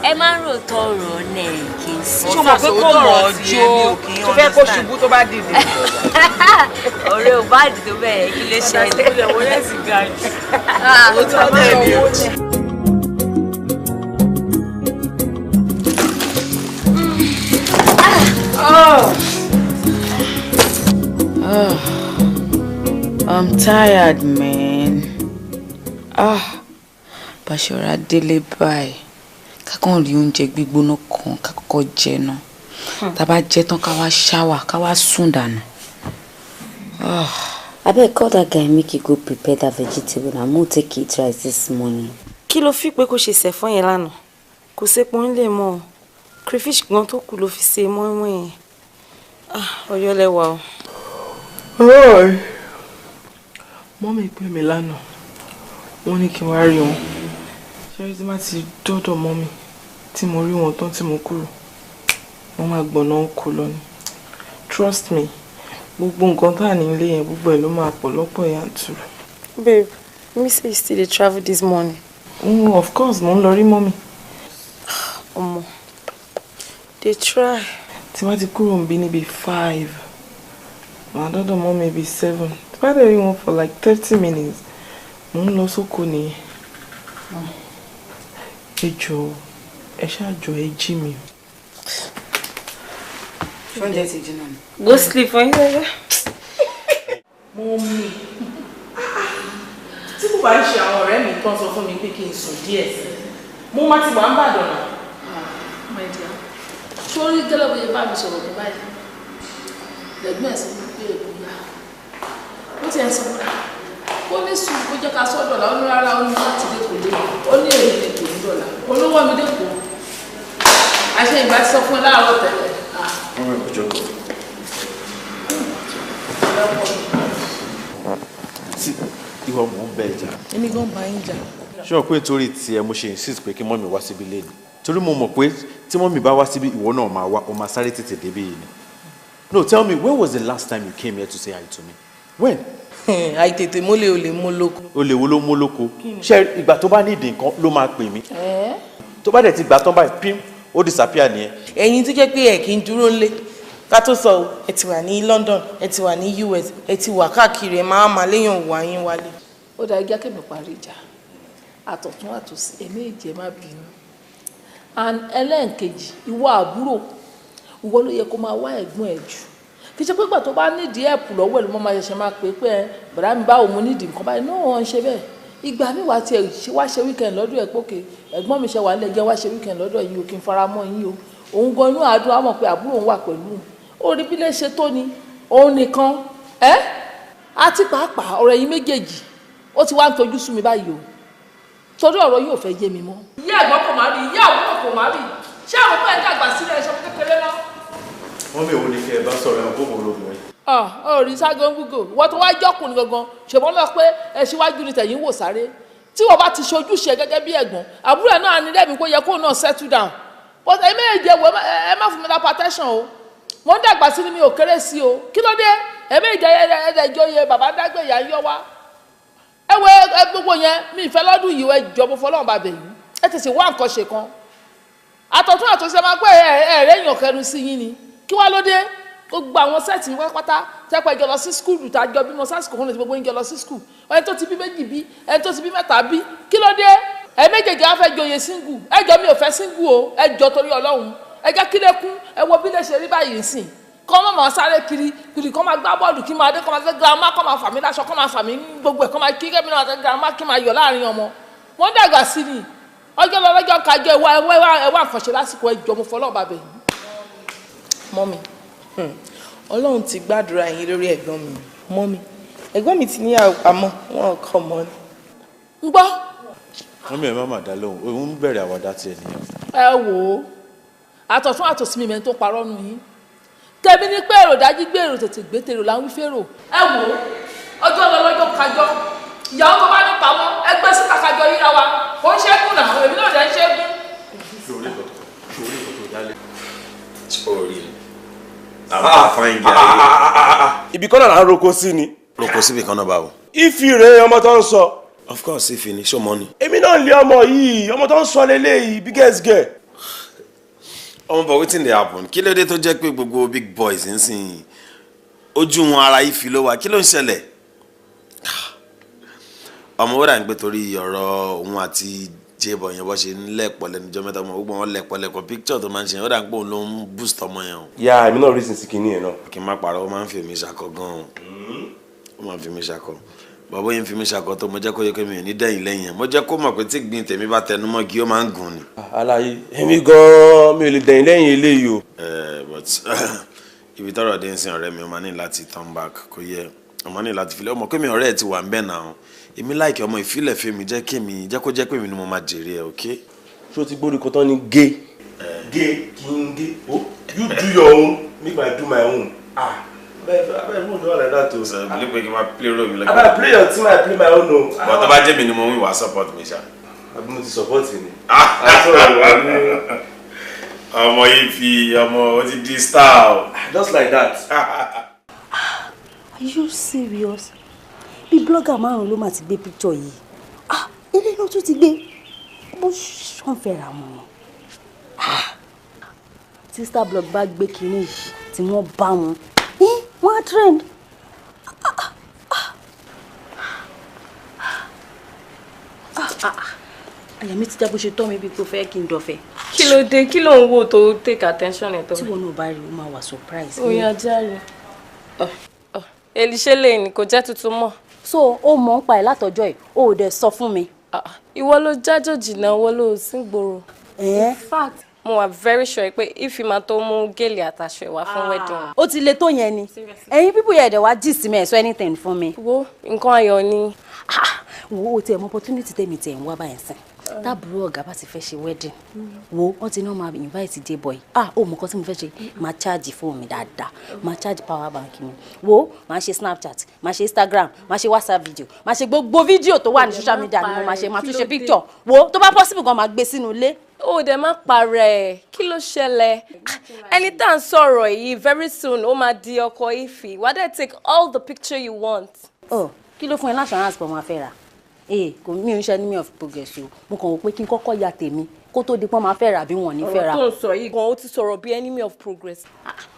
[SPEAKER 4] Ẹ máa ń rò tọrọ náà kì í sí.
[SPEAKER 3] Ṣé o mọ̀ pé kò mọ̀ ọ́ jó? Tó fẹ́ kó ṣubú tó bá dìde.
[SPEAKER 4] Ọ̀rẹ́ ò bá dìde bẹ́ẹ̀ kí ló ṣẹlẹ̀?
[SPEAKER 2] Òótọ́ dẹ̀ ni o.
[SPEAKER 3] I'm tired, man. Ah, Bàṣọ́ra délé báyìí. Ká kàn rí oúnjẹ gbígbóná kan ká kọ́kọ́ jẹ náà. Tá bá jẹ tán ká wá ṣáwà ká wá sùn dànù. Ah.
[SPEAKER 4] Abeg call that guy make he go prepare that vegetable and mo take eat rice this morning.
[SPEAKER 5] Kí ló fi pé kó ṣe sẹ̀fọ́ yẹn lánàá? Kò sépo ńlẹ̀ mọ́ o. Crayfish gan tó kù ló fi ṣe mọ́ínmọ́ín yẹn. Ah, Ọ̀yọ́ lẹ́wà o.
[SPEAKER 2] Mọ́mí pè mí lánàá, wọ́n ní kí n wá rí wọn. Ṣé tí má ti dọ́dọ̀ mọ́mí tí mo rí wọn tán tí mo kúrò, wọ́n máa gbọ̀nà oko lọ ni. Trust me, gbogbo nǹkan tá à ní ilé yẹn gbogbo ẹ̀ ló máa pọ̀ lọ́pọ̀ yanturu.
[SPEAKER 5] Babe, me say you still dey travel this morning.
[SPEAKER 2] Of course, mo ń lọ rí mọ́mí.
[SPEAKER 5] Ọmọ, dey try.
[SPEAKER 2] Tí má ti kúrò ń bí níbi 5, màá dọ́dọ̀ mọ́mí bí 7. Tí bá dẹ̀ rí wọn for like 30 minutes, mò ń lọ sóko nìyẹn. Ẹ jọ̀ọ́, ẹ ṣáà jọ̀ọ́, ẹ jí mi.
[SPEAKER 3] Oúnjẹ ti jiná ni.
[SPEAKER 5] Go sleep for you.
[SPEAKER 2] Mummy, tí kò bá ń ṣe àwọn ọ̀rẹ́ mi tán sọ fún mi pé kí n sùn díẹ̀ sí i, mo má ti wà ń bàdàn náà.
[SPEAKER 6] My dear, sórí gẹ́lẹ́ bóyá bá mi sọ̀rọ̀ tó báyìí, lẹ́gbọ́n ẹ̀ sọ fún mi pé èkó yá. Ó ti ẹ̀ sọ fún mi ó ní sùn kó jẹ́ ká sọ́ dọ̀là. Ó ní rárá, ó ní láti dé kò lé, ó ní èyí ni kò ní dọ̀là olówó mi dé kò àṣẹ ìgbà ti sọ fún ẹ láàárọ̀ tẹ́lẹ̀.
[SPEAKER 11] Wọ́n mọ̀ jókòó.
[SPEAKER 8] Tí ìwọ mò ń bẹ ìjà.
[SPEAKER 2] Èmi gan bá yín jà.
[SPEAKER 8] Ṣé o pé torí tiẹ̀ mo ṣe insist pé kí mummy wá síbí lẹ́nu? Torí mo mọ̀ pé tí mummy bá wá síbí, ìwọ náà máa wá, o máa sáré tètè débí yìí ni. No, tell me, when was the last time you came here to say hi to me? When?
[SPEAKER 2] Àìtètè mólè, olè mú lóko.
[SPEAKER 8] Olè wo ló mú lóko? Ṣé ìgbà tó bá nídìí nǹkan ló máa pè mí? Tó bá dẹ̀ ti gbà tán báyìí, pim, ó disappear nìyẹn.
[SPEAKER 2] Ẹ̀yin tó jẹ́ pé ẹ̀ kì í dúró ńlé, ká tó sọ o, ẹ ti wà ní London, ẹ ti wà ní US, ẹ ti wà káàkiri, ẹ máa léèyàn wà yín wálé.
[SPEAKER 6] Ó dáa, jẹ́ kí mi parí ìjà. Àtọ̀tún àtòsí, èmi ìjẹ́ má bínú. And ẹlẹ́ǹkejì, ìwọ àbúrò, ìwọ ló yẹ kó máa wá ẹ̀gbọ́n ẹ̀ jù. Kì í ṣe pé ìgbà tó bá nídìí ẹ̀pù lọ́wọ́ ẹ̀ ló máa ṣẹ̀ṣẹ̀ máa pè é pé, ẹ bọ̀dá mi, báwo, mo nídìí nǹkan báyìí náà. Wọ́n ń ṣe bẹ́ẹ̀. Ìgbà mi wà tiẹ̀ wá ṣe weekend lọ́dọ̀ ẹ̀ pókè, ẹ̀gbọ́n mi ṣe wà nílẹ̀, jẹ́ wá ṣe weekend lọ́dọ̀ yìí o, kí n fara mọ́ yín o. Òun gan inú àádùn á mọ̀ pé àbúrò òun wà pẹ̀lú òun. Ó rí bí lè ṣe tó ni òun nìkan ẹ́. Àti pàápàá ọ̀rọ̀ ẹ̀yin méjèèjì, ó ti wá ń tojú sú mi báyìí o, torí ọ̀rọ̀ yóò fẹ́ yé mi mọ́. Ìyá ẹ̀gbọ́n kò má rí, ìyá àbúrò kò má rí. Ṣé àwọn ọmọ ẹ̀ dàgbà sílẹ̀ ẹ̀ṣọ́ kékeré náà?
[SPEAKER 8] Wọ́n mi ò ní kí ẹ bá sọ̀rọ̀ ẹ̀ bó lóbìnrin.
[SPEAKER 6] Ọ rí ságọ́ngúgò, wọ́n tó wá jọ́kùnrin gangan, ṣùgbọ́n lọ pé ẹ síwájú ni tẹ̀yìn wò sáré. Tí wọ́n bá ti ṣojúṣe gẹ́gẹ́ bí ẹ̀gbọ́n, àbúrò ẹ̀ náà ní lẹ́bi kó yẹ kó náà settle down. But ẹ méje wo, ẹ má fún mi lápá tẹ́sán o. Mo ń dàgbà sí ni, mi ò kéré sí o. Kí ló dé? Ẹ méje ẹ jọyè bàbá dágbé ìyá ń yọ wá. Ẹ wo ẹ gbogbo yẹn, mi ìfẹ́ lọ́dún yìí. Ẹ jọ, mo fọlọ́run bá bẹ̀ yín, ẹ tètè wá nǹkan ṣe kan. Àtọ̀tún àtọ̀sí, ẹ máa pẹ́ ẹ ẹ rẹ́yìn ọ̀kẹ́nu sí yín ni. Kí wá ló dé? Gbogbo àwọn set mi pátápátá tẹ́pẹ́ jọ lọ sí school, tá a jọ bímọ sásìkò fún mi, gbogbo yín jọ lọ sí school. Ẹni tó ti bí méjì bí, ẹni tó ti bí mẹ́ta bí, kí ló dé? Ẹ méjèèjì á fẹ́ joyè single. Ẹ jọ, mi ò fẹ́ single o. Ẹ jọ, torí Ọlọ́run, ẹ jẹ́ kí lè kún. Ẹ wo bí lè ṣe rí báyìí sìn, kọ́ mọ̀ máa sáré kiri kiri, kọ́ máa gbá bọ́ọ̀lù, kí máa dé, kọ́ máa fẹ́ grandma, kọ́ máa fà mí láṣọ, kọ́ máa fà mí gbogbo ẹ̀, kọ́ máa kí kẹ́mi náà fẹ́ grandma, kí máa yọ̀ láàrin ọmọ. Wọ́n dàgbà sí ni, ọjọ́ lọ lọ́jọ́ kájọ. Ẹwà ẹwà ẹwà àkànṣe lásìkò. Ẹ jọ, mo fọlọ́ọ̀ bàbẹ̀ yìí.
[SPEAKER 2] Mummy, Ọlọ́run ti gbàdúrà yín lórí ẹ̀gbọ́n mi. Mummy, ẹ̀gbọ́n mi ti níyàwó, àmọ́ wọn kọ́ mọ́ ni.
[SPEAKER 6] Ń gbọ́.
[SPEAKER 8] Mummy, ẹ má má dá lóhùn, òun ń bẹ̀rẹ̀ àwàdà tiẹ̀ nìyẹn.
[SPEAKER 6] Ẹ wò ó, àtọ̀tún àtòsí mi mẹ́rin tó parọ́ nù yín. Tẹ̀mí ní pé èrò dájú gbé, èrò tètè gbé, tèrò là ń wí fèrò. Ẹ wò ó, ọjọ́ lọ lọ́jọ́ kájọ. Ìyàwó tó bá ní pamọ́, ẹgbẹ́ síta kájọ yíra wa. Kò ń ṣẹ́gun náà, èmi náà dẹ̀ ń ṣẹ́gun.
[SPEAKER 8] Ṣòrí nǹkan tó dálé.
[SPEAKER 11] Orí àwọn fine girl.
[SPEAKER 7] Ibi kan náà là ń roko sí ni.
[SPEAKER 11] Roko síbi kan náà báwo?
[SPEAKER 7] Ìfì rèé, ọmọ tó ń sọ.
[SPEAKER 11] Of course, Ìfì ni. Ṣó mọ ni?
[SPEAKER 7] Èmi náà lé ọmọ yìí, ọmọ tó ń sọ lélẹ́yìí, biggest girl.
[SPEAKER 11] Ọmọ, but wetin dey happen? Kí ló dé tó jẹ́ pé gbogbo big boys ń sìn, ojú wọn ara Ìfì ló wà? Kí ló ń ṣẹlẹ̀? Ọmọ, ó dà ń pé torí ọ̀rọ̀ òun àti J-boy yẹn, bọ́ ṣe ń lẹ̀pọ̀ lẹ́nu ọjọ́ mẹ́ta, ọmọ gbogbo wọn lẹ̀pọ̀ lẹ̀pọ̀, picture tó máa ń ṣe yẹn, ó dà ń pé òun ló ń boost ọmọ yẹn o.
[SPEAKER 7] Ya, èmi náà reason sí kinní yẹn náà.
[SPEAKER 11] Kí n má parọ́, ó máa ń fi èmi ṣakọ gan-an, ó máa ń fi mí ṣakọ. Bàbá yẹn ń fi mí ṣakọ tó, mo jẹ́ kó yẹ kó mi ò ní dẹ́yìn lẹ́yìn ẹ̀. Mo jẹ́ kó mọ̀ pé tí gbin tèmi bá tẹnu mọ́ igi, ó máa ń gùn ni.
[SPEAKER 7] Aláyé, èmi gan-an mi ò lè dẹ̀yìn lẹ́yìn eléyìí o.
[SPEAKER 11] Eh, but ibi tọ́rọ̀ dé ń sin, ọ̀rẹ́ mi, ó máa ní láti turn back. Kò yẹ, ó máa ní láti filẹ̀. Ọmọ pé mi ọ̀rẹ́ ẹ̀ ti wà ń bẹ̀ náà, èmi láìkẹ́ ọmọ ìfilẹ̀ fẹ́mi, jẹ́ kémi jẹ́ kó jẹ́ pé mi ni mo máa jèrè ẹ̀, ok.
[SPEAKER 7] Ṣé o ti gbórí kan tán ní gé gé kí n gé o? You do your own, make I do my own. Ah, abeg, abeg, no do like that o.
[SPEAKER 11] So believe pé kí n máa play role mi lẹ́gbẹ̀ẹ́.
[SPEAKER 7] Abeg, play your team, I play my own o.
[SPEAKER 11] But tó bá jẹ́ mi ni mo win, wàá support mi ṣá.
[SPEAKER 7] Àbí mo ti support ni? Àtúrò wà ní.
[SPEAKER 11] Ọmọ yìí fi ọmọ, ó ti di star o.
[SPEAKER 7] Just like that.
[SPEAKER 4] Are you serious? Bí blogger márùn ló máa ti gbé picture yìí. Ah, ilé náà tún ti gbé. Bó ṣàn fẹ́ra wọn. Ah, tí star blog bá gbé kinní yìí, tí wọ́n bá wọn, wọ́n á trend. Ah, ah, ah.
[SPEAKER 13] mi ti já bó ṣe tọ́ mi bí kò fẹ́ kí n dọ̀fẹ́.
[SPEAKER 5] Kí ló dé? Kí ló ń wò tó take attention ẹ̀ tó?
[SPEAKER 13] Tí wọn náà bá rí o máa wà surprise.
[SPEAKER 5] Ó yá járe. Èlìṣẹ́ lè ní kò jẹ́ tuntun mọ́.
[SPEAKER 13] So ó mọ̀ ń pa ẹ̀ látọjọ́ ẹ̀ o ò dẹ̀ sọ fún mi.
[SPEAKER 5] Ìwọ ló jájòjì náà, ìwọ ló sí gbòòrò. In fact, mo wà very sure pé Ify máa tó mú gèlè àtàṣọ ẹ̀ wá fún wedding.
[SPEAKER 13] Ó ti le tó yẹn ni. Ẹ̀yin pípò yẹn ẹ̀dẹ̀ wá gist mi ẹ̀ sọ anything fún mi.
[SPEAKER 5] Wo nǹkan ayọ̀ ni.
[SPEAKER 13] Wo o tiẹ̀ mọ opportunity tèmi tiẹ̀ ń wá báyìí sìn. Táàbùrú ọ̀gá bá ti fẹ́ ṣe wedding. Wo wọ́n ti ní wọ́n máa invite J-boy. Ah, ó mọ nǹkan tí mo fẹ́ ṣe. Máa charge fóònù mi dáadáa. Máa charge power bank mi. Wo máa ṣe Snapchat, máa ṣe Instagram, máa ṣe WhatsApp video, máa ṣe gbogbo fídíò tó wà ní social media ni mo máa ṣe, máa tún ṣe picture. Wo tó bá possible gan máa gbé sínú ilé.
[SPEAKER 5] Ó dẹ̀ má parẹ́ ẹ̀, kí ló ṣẹlẹ̀? Ẹni tá à ń sọ̀rọ̀ yìí very soon ó máa di ọkọ Ify. Wá dẹ̀ take all the picture you want.
[SPEAKER 13] Ọ kí ló fún ẹ l'assurance pọ̀ máa fẹ́ rà? Ee kò mí ò ń ṣe enemy of progress o. Mo kàn wò pé kí n kọ́kọ́ ya tèmi kó tó di pọ́n máa fẹ́ rà bí wọ́n ní fẹ́ rà.
[SPEAKER 5] Ọ̀rọ̀ tó ń sọ yìí gan ó ti sọ̀rọ̀ bí enemy of progress.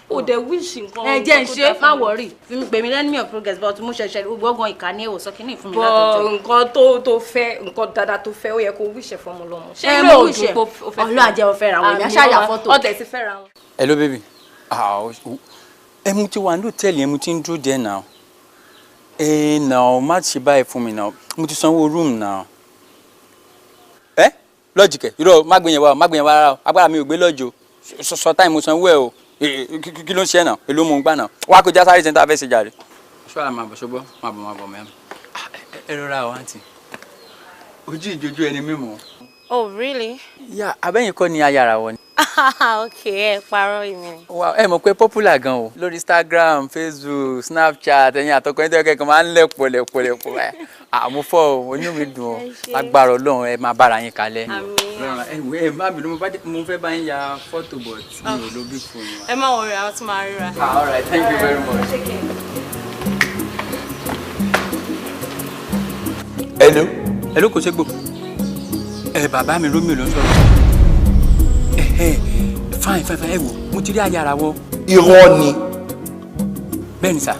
[SPEAKER 5] Ó dẹ̀ wish nǹkan.
[SPEAKER 13] Ẹ jẹ́ ń ṣe má worry fi mi pè mí enemy of progress but mo ṣẹ̀ṣẹ̀ gbọ́ngàn ìkànnì ẹ̀ ò sọ kínní fún mi látọjọ́.
[SPEAKER 5] Bọ̀ nǹkan tó fẹ́ nǹkan dáadáa tó fẹ́ ó yẹ kó wish ẹ̀ fọmọ lọ́mọ.
[SPEAKER 13] Ṣé ilé òdùn kó o fẹ́? Ọlọ́ àjẹ́ o fẹ́ ra wọn èmi aṣáájà fọ́tò.
[SPEAKER 5] Ọ̀dẹ̀ ti fẹ́ ra wọn.
[SPEAKER 14] Hello baby. Ẹ mú ti wà ní hòtẹ́ẹ̀lì yẹn mo ti ń dúró díẹ̀ náà. Ẹ náà má ṣe báyìí fún mi náà mo ti sanwó room náà. Ẹ lọ́ọ̀jì kẹ̀ irọ́ má gbé yẹn wá o má gbé yẹn wá rárá o agbára mi ò gbé lọ́ọ̀jì o sọ táì mo sanwó ẹ o kí ló ń ṣe ẹ náà èló mo ń gbà náà wá kó já sáré sẹ́ńtà fẹ́ ṣe jàre. Ṣọ́ra máa bọ̀ ṣọgbọ́ máa bọ̀ máa bọ̀ mẹ́rin. Ẹ rọra o àǹtí ojú ìjojú ẹni mímọ́.
[SPEAKER 5] Oh really?
[SPEAKER 14] Yà abẹ́yìn kọ́ ni ayára wọ ni.
[SPEAKER 5] Okay, ẹ parọ́ ìmì.
[SPEAKER 14] Wow, ẹ mọ̀ pé popular gan o lórí Instagram, Facebook, Snapchat ẹ̀yin àtọkọ ẹ̀yin tẹ́lẹ̀ kẹ́kọ̀ọ́ máa ń lẹ̀pọ̀ lẹ̀pọ̀ lẹ̀pọ̀ báyìí. Àmúfọ́ o, inú mi dùn o, agbára Ọlọ́run ẹ máa bára yín kalẹ̀. Àmín. Ẹ má bínú, mo fẹ́ bá yín ya fọ́tò but mi ò lo big phone wa.
[SPEAKER 5] Ẹ má worry, àwọn tún máa ríra.
[SPEAKER 14] All right, thank you very much.
[SPEAKER 7] Hello.
[SPEAKER 14] Hello, kò ṣe gbò. Ẹ bàbá mi Romeo ló ń sọ̀rọ̀. Fine fine fine ẹ wò mo ti rí ayára wọ.
[SPEAKER 7] Irọ́ ni.
[SPEAKER 14] Bẹ́ẹ̀ ni sà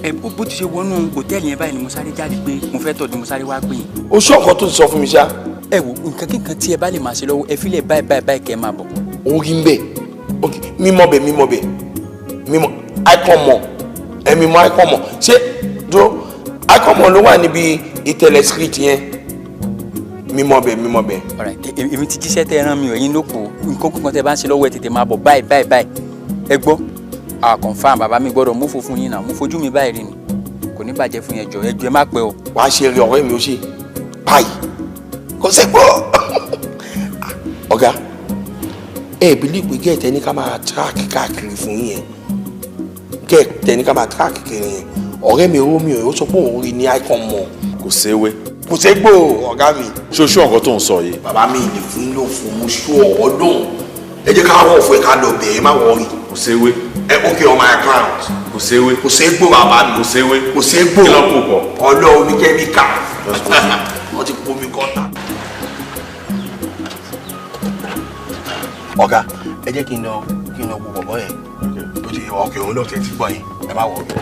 [SPEAKER 14] ẹ bó ti ṣe wọnú hòtẹ́ẹ̀lì yẹn báyìí ni mo sáré jáde pé mo fẹ́ tọ̀ ni mo sáré wá pè yín.
[SPEAKER 7] O ṣọ́ nǹkan tó ti sọ fún mi ṣá.
[SPEAKER 14] Ẹ wò nǹkan kíkan tí ẹ bá lè máa ṣe lọ́wọ́ ẹ fílẹ̀ báyìí báyìí báyìí kẹ́ ẹ máa bọ̀.
[SPEAKER 7] Orí ń bẹ̀ mímọ́ bẹ̀ mímọ́ bẹ̀ mímọ́ icon mọ̀ ẹ mímọ́ icon mọ̀ ṣé dúró icon mọ̀ ló wà níbi ìtẹ̀lẹ̀ street yẹn mímọ́ bẹ̀ mímọ́ bẹ̀.
[SPEAKER 14] Èmi ti jíṣẹ́ tẹ́ ẹ rán mi ò yín ló kù nǹkan kúkan tẹ́ bá ń ṣe lọ́wọ́ ẹ tètè máa bọ̀ báyìí báyìí báyìí ẹ gbọ́ à confirm bàbá mi gbọ́dọ̀ mú fún yín náà mú fojú mi báyìí rí ni kò ní bàjẹ́ fún yẹn jọ ẹ jọ ẹ má pẹ́ o.
[SPEAKER 7] Wàá ṣe eré ọ̀rẹ́ mi ó ṣe báyìí kò sí gbọ́. Ọ̀gá ẹ bìlí pé gẹ́ẹ̀tẹ́ ní ká máa track káàkiri fún yín yẹn gẹ́ẹ̀tẹ́ ní ká máa track kiri yẹn ọ̀rẹ́ mi Romeo ó sọ pé òun rí ní icon mọ̀.
[SPEAKER 8] Kò séwé.
[SPEAKER 7] Kò ségbò ọ̀gá mi.
[SPEAKER 8] Ṣoṣo ọ̀gọ́ tó ń sọ yìí.
[SPEAKER 7] Bàbá mi lè fún ló fún mu ṣó ọ̀rọ̀ lóhùn ẹ jẹ́ ká wọ̀ fún ẹ ká lọ bẹ̀ẹ́ má wọrí.
[SPEAKER 8] Kò séwé.
[SPEAKER 7] Ẹ ókè on my account.
[SPEAKER 8] Kò séwé.
[SPEAKER 7] Kò ségbò bàbá mi.
[SPEAKER 8] Kò séwé.
[SPEAKER 7] Kò ségbò.
[SPEAKER 8] Kí ló kù pọ̀.
[SPEAKER 7] Ọlọ́run ní kẹ́míkà. Wọ́n ti pomi kọ́ta. Ọ̀gá ẹ jẹ́ kí n lọ wo bọ̀bọ̀ yẹn. Ó ti ọkẹ́ òun náà tẹ̀ ti gbọ́ yẹn ẹ má wọrí.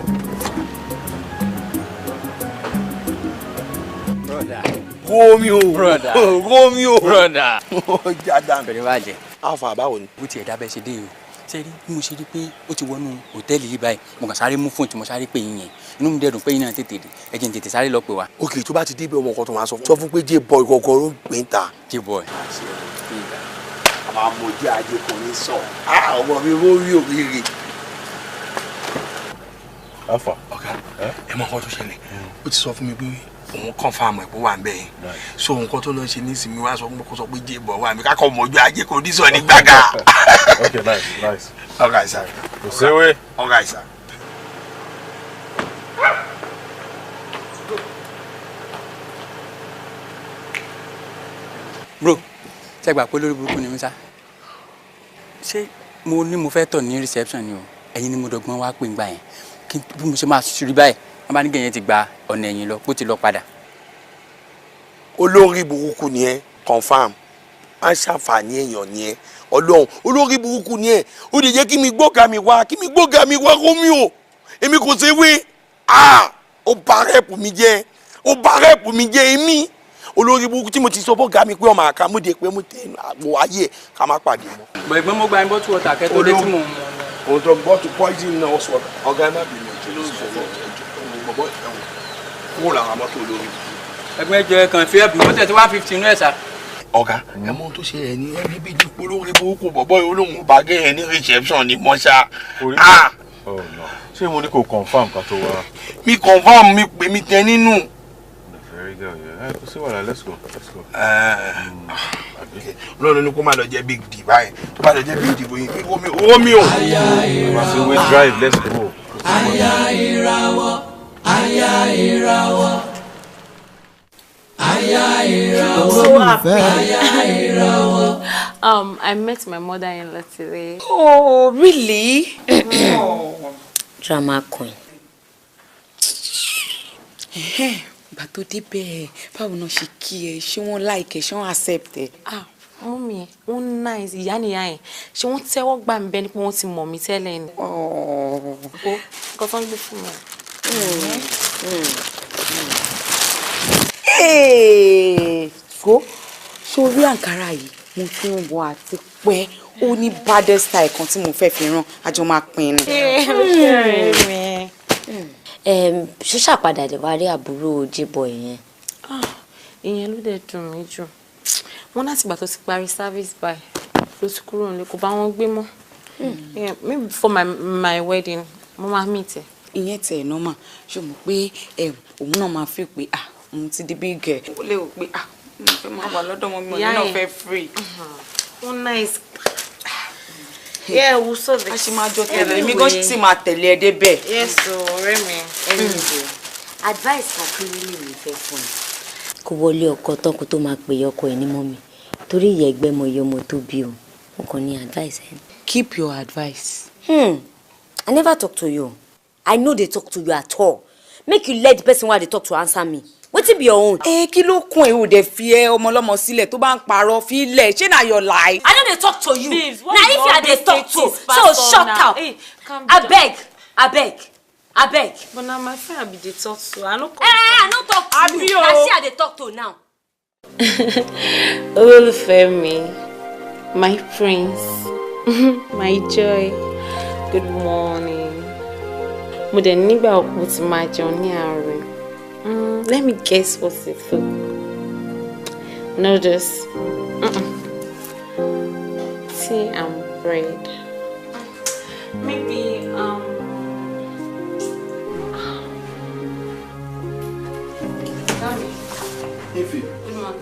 [SPEAKER 14] Brother.
[SPEAKER 7] Romeo.
[SPEAKER 14] Brother.
[SPEAKER 7] Romeo.
[SPEAKER 14] Brother.
[SPEAKER 7] Jada.
[SPEAKER 14] Pẹ̀lú bàjẹ́.
[SPEAKER 7] Alfa báwo ni.
[SPEAKER 14] Bó tiẹ̀ dábẹ́ ṣe dé o. Ṣé rí bí mo ṣe rí pé ó ti wọnú hòtẹ́ẹ̀lì yìí báyìí mo kàn sáré mú fóònù tí mo sáré pè yín yẹn inú mi dẹ̀dùn pé yín náà tètè dé ẹ jẹ́ n tètè sáré lọ pè wá.
[SPEAKER 7] Ok tó bá ti dé ibẹ̀ ọmọ kan tó máa sọ fún pé J-boy kọ̀ọ̀kan ló ń pè ń ta.
[SPEAKER 14] J-boy.
[SPEAKER 7] Àwọn amòjú ajé kò ní sọ ọmọ mi Romeo rírì.
[SPEAKER 8] Alfa.
[SPEAKER 7] Ọ̀gá ẹ mọ nǹkan tó ṣẹlẹ̀ ó ti sọ fún mi pé òun confirm ẹ̀ pé wà ń bẹ̀ yẹn so nǹkan tó lọ ṣe nísìnyí wá sọ pé kó sọ pé J-boy wà mí kákọ́ mọ̀ ojú ajé kò ní sọ ní gbàgà.
[SPEAKER 8] Okay, nice, nice.
[SPEAKER 7] All right, sir.
[SPEAKER 8] Kò séwé.
[SPEAKER 7] All right, sir.
[SPEAKER 14] Bro, ṣe gbà pé lórí burúkú ni mi sá. Ṣé mo ní mo fẹ́ tọ̀ ní reception ni o ẹ̀yin ni mo dọ̀gbọ́n wá pè ń gbà yẹn kí bí mo ṣe máa ṣùrí báyìí wọ́n bá ní gẹ̀yẹ́ ti gba ọ̀nà ẹ̀yìn lọ bó ti lọ padà.
[SPEAKER 7] Olórí burúkú ni ẹ confirm á ṣàǹfààní èèyàn ni ẹ Ọlọ́run olórí burúkú ni ẹ ó lè jẹ́ kí mi gbọ́gà mi wá kí mi gbọ́gà mi wá Romeo èmi kò ṣe wé ó bà rẹ́pù mi jẹ́ ó bà rẹ́pù mi jẹ́ èmi Olórí burúkú tí mo ti sọ bọ́gà mi pé ọmọ àká mú de pé mo tẹ àgbo ayé ẹ̀ ká má pàdé mọ́.
[SPEAKER 14] Ẹ̀gbọ́n mo gba bottle water kẹ́ tó dé tí mò ń mu.
[SPEAKER 7] Òun tó bottle poison náà sọ ọ̀gá ẹ má bínú ẹjọ́ kúrò lára mọ́tò olórí.
[SPEAKER 14] Ẹ̀gbọ́n ẹjọ́ ẹ kàn fi ẹ̀bùn mọ́tẹ̀ tí 150 inú ẹ̀ sà.
[SPEAKER 7] Ọ̀gá ẹ mọ ohun tó ṣe ẹ ní ẹbí bíi dípò olórí burúkú bọ̀bọ́ yìí olóhùn bàgẹ́ ẹ ní reception ni mọ́ṣá.
[SPEAKER 8] Ṣé mo ní kò confirm ká tó wá?
[SPEAKER 7] Mi confirm mi pè mí tẹ nínú.
[SPEAKER 8] Very good, yeah. Kò sí wàhálà, let's go. Let's go.
[SPEAKER 7] Lọ́nà ni kó má lọ jẹ́ big d báyìí tó bá lọ jẹ́ big d bóyá owó mi ò.
[SPEAKER 8] We drive, let's go.
[SPEAKER 10] Aya ìràwọ̀, aya ìràwọ̀, aya ìràwọ̀,
[SPEAKER 1] So happy.
[SPEAKER 10] Aya ìràwọ̀.
[SPEAKER 1] I met my mother-in-law today.
[SPEAKER 3] Oh, really?
[SPEAKER 4] Drama queen.
[SPEAKER 3] Ìgbà tó débẹ̀, báwo náà ṣe kí ẹ, ṣé wọ́n like ẹ, ṣé wọ́n accept ẹ?
[SPEAKER 1] Ah, mummy, wọ́n nice, ìyá nìyá yẹn. Ṣé wọ́n tẹ́wọ́ gbà mí bẹ́ẹ̀ ni pé wọ́n ti mọ̀ mí tẹ́lẹ̀ ni? Ó, nǹkan tó ń gbé fún mi.
[SPEAKER 3] Go, sórí àǹkárá yìí, mo ti ń wọ àti pẹ́, ó ní baddest style kan tí mo fẹ́ fi rán, àjọ máa pín ni.
[SPEAKER 4] Ṣó ṣàpadà dé wá rí àbúrò J-boy yẹn?
[SPEAKER 1] Ìyẹn ló dẹ̀ dùn mí jù. Wọ́n láti ìgbà tó ti parí service báyìí ló ti kúrò nílé, kò bá wọn gbé mọ́. Maybe before my wedding, mo máa meet ẹ.
[SPEAKER 3] Ìyẹn tẹ̀ normal, ṣó mọ̀ pé òun náà máa fi pé ah òun ti di big girl. Ó lè wò pé ah mo fẹ́ máa wà lọ́dọ̀ ọmọ mi, òun náà fẹ́ free.
[SPEAKER 1] Wọ́n nice. Yeah, we'll sort this.
[SPEAKER 3] A ṣe máa jọ tẹ̀lé, èmi gan sì máa tẹ̀lé ẹ débẹ̀.
[SPEAKER 1] Yes, ọ̀rẹ́ mi.
[SPEAKER 4] Advice kan péré lèmi fẹ́ fún ẹ. Kó wọlé ọkọ tán kó tó máa pè ọkọ ẹ ní mọ́mì. Torí ìyá ẹgbẹ́ mọ iye ọmọ tó bí o. Mo kàn ní advice ẹ.
[SPEAKER 3] Keep your advice.
[SPEAKER 4] I never talk to you. I no dey talk to you at all. Make you let the person wey I dey talk to answer me. Wetin be your own?
[SPEAKER 3] Ẹ kí ló kún ẹ ò dẹ̀ fi ẹ ọmọ ọlọ́mọ sílẹ̀ tó bá ń parọ́ fi lẹ̀ ṣé na your life.
[SPEAKER 4] I no dey talk to you.
[SPEAKER 1] Babes,
[SPEAKER 4] na if you dey talk to, so shut up.
[SPEAKER 1] Hey, calm down.
[SPEAKER 4] Abeg, abeg, abeg.
[SPEAKER 1] But na my friend I be dey talk to. I no.
[SPEAKER 4] I no talk to you. Na she I dey talk to now.
[SPEAKER 1] Olólùfẹ́ mi, my prince, my joy, good morning. Mo dẹ̀ nígbà òpó tí máa jẹun ní àárọ̀. Let me guess what's it for. Noodles. Tea and bread. Maybe
[SPEAKER 15] Ife,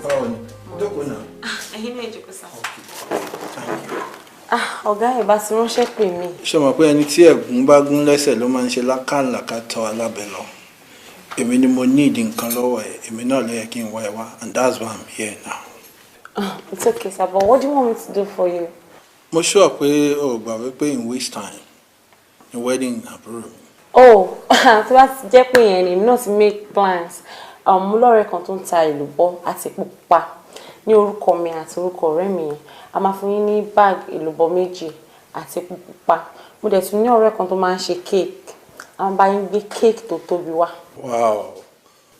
[SPEAKER 15] báwo ni? Jókòó náà.
[SPEAKER 1] Ẹ̀yin náà jókòó sá. Ọ̀gá ẹ̀ bá ti ránṣẹ́ pè mí.
[SPEAKER 15] Ṣé o mọ̀ pé ẹni tí ẹ̀gún bá gún lẹ́sẹ̀ ló máa ń ṣe lákàlàkà tọ́ alábẹ́ lọ? Èmi ni mo need nǹkan lọ́wọ́ ẹ̀, èmi náà ló yẹ kí n wá ẹ wá, and that's why I'm here now.
[SPEAKER 1] It's okay, sir, but what do you want me to do for you?
[SPEAKER 15] Mo sure pé o gbà wípé in weeks time ni wedding àbúrò mi.
[SPEAKER 1] Oh, tí wàá ti jẹ́ pé yẹn ni èmi náà ti make plans. Mo lọ́rẹ̀ẹ́ kan tó ń ta èlùbọ́ àti epo pupa ní orúkọ mi àti orúkọ ọ̀rẹ́ mi yẹn. A máa fún yín ní bag èlùbọ́ 2 àti epo pupa. Mo dẹ̀ tún ní ọ̀rẹ́ kan tó máa ń ṣe cake. A máa bá yín gbé cake tó tóbi wá.
[SPEAKER 15] Wow,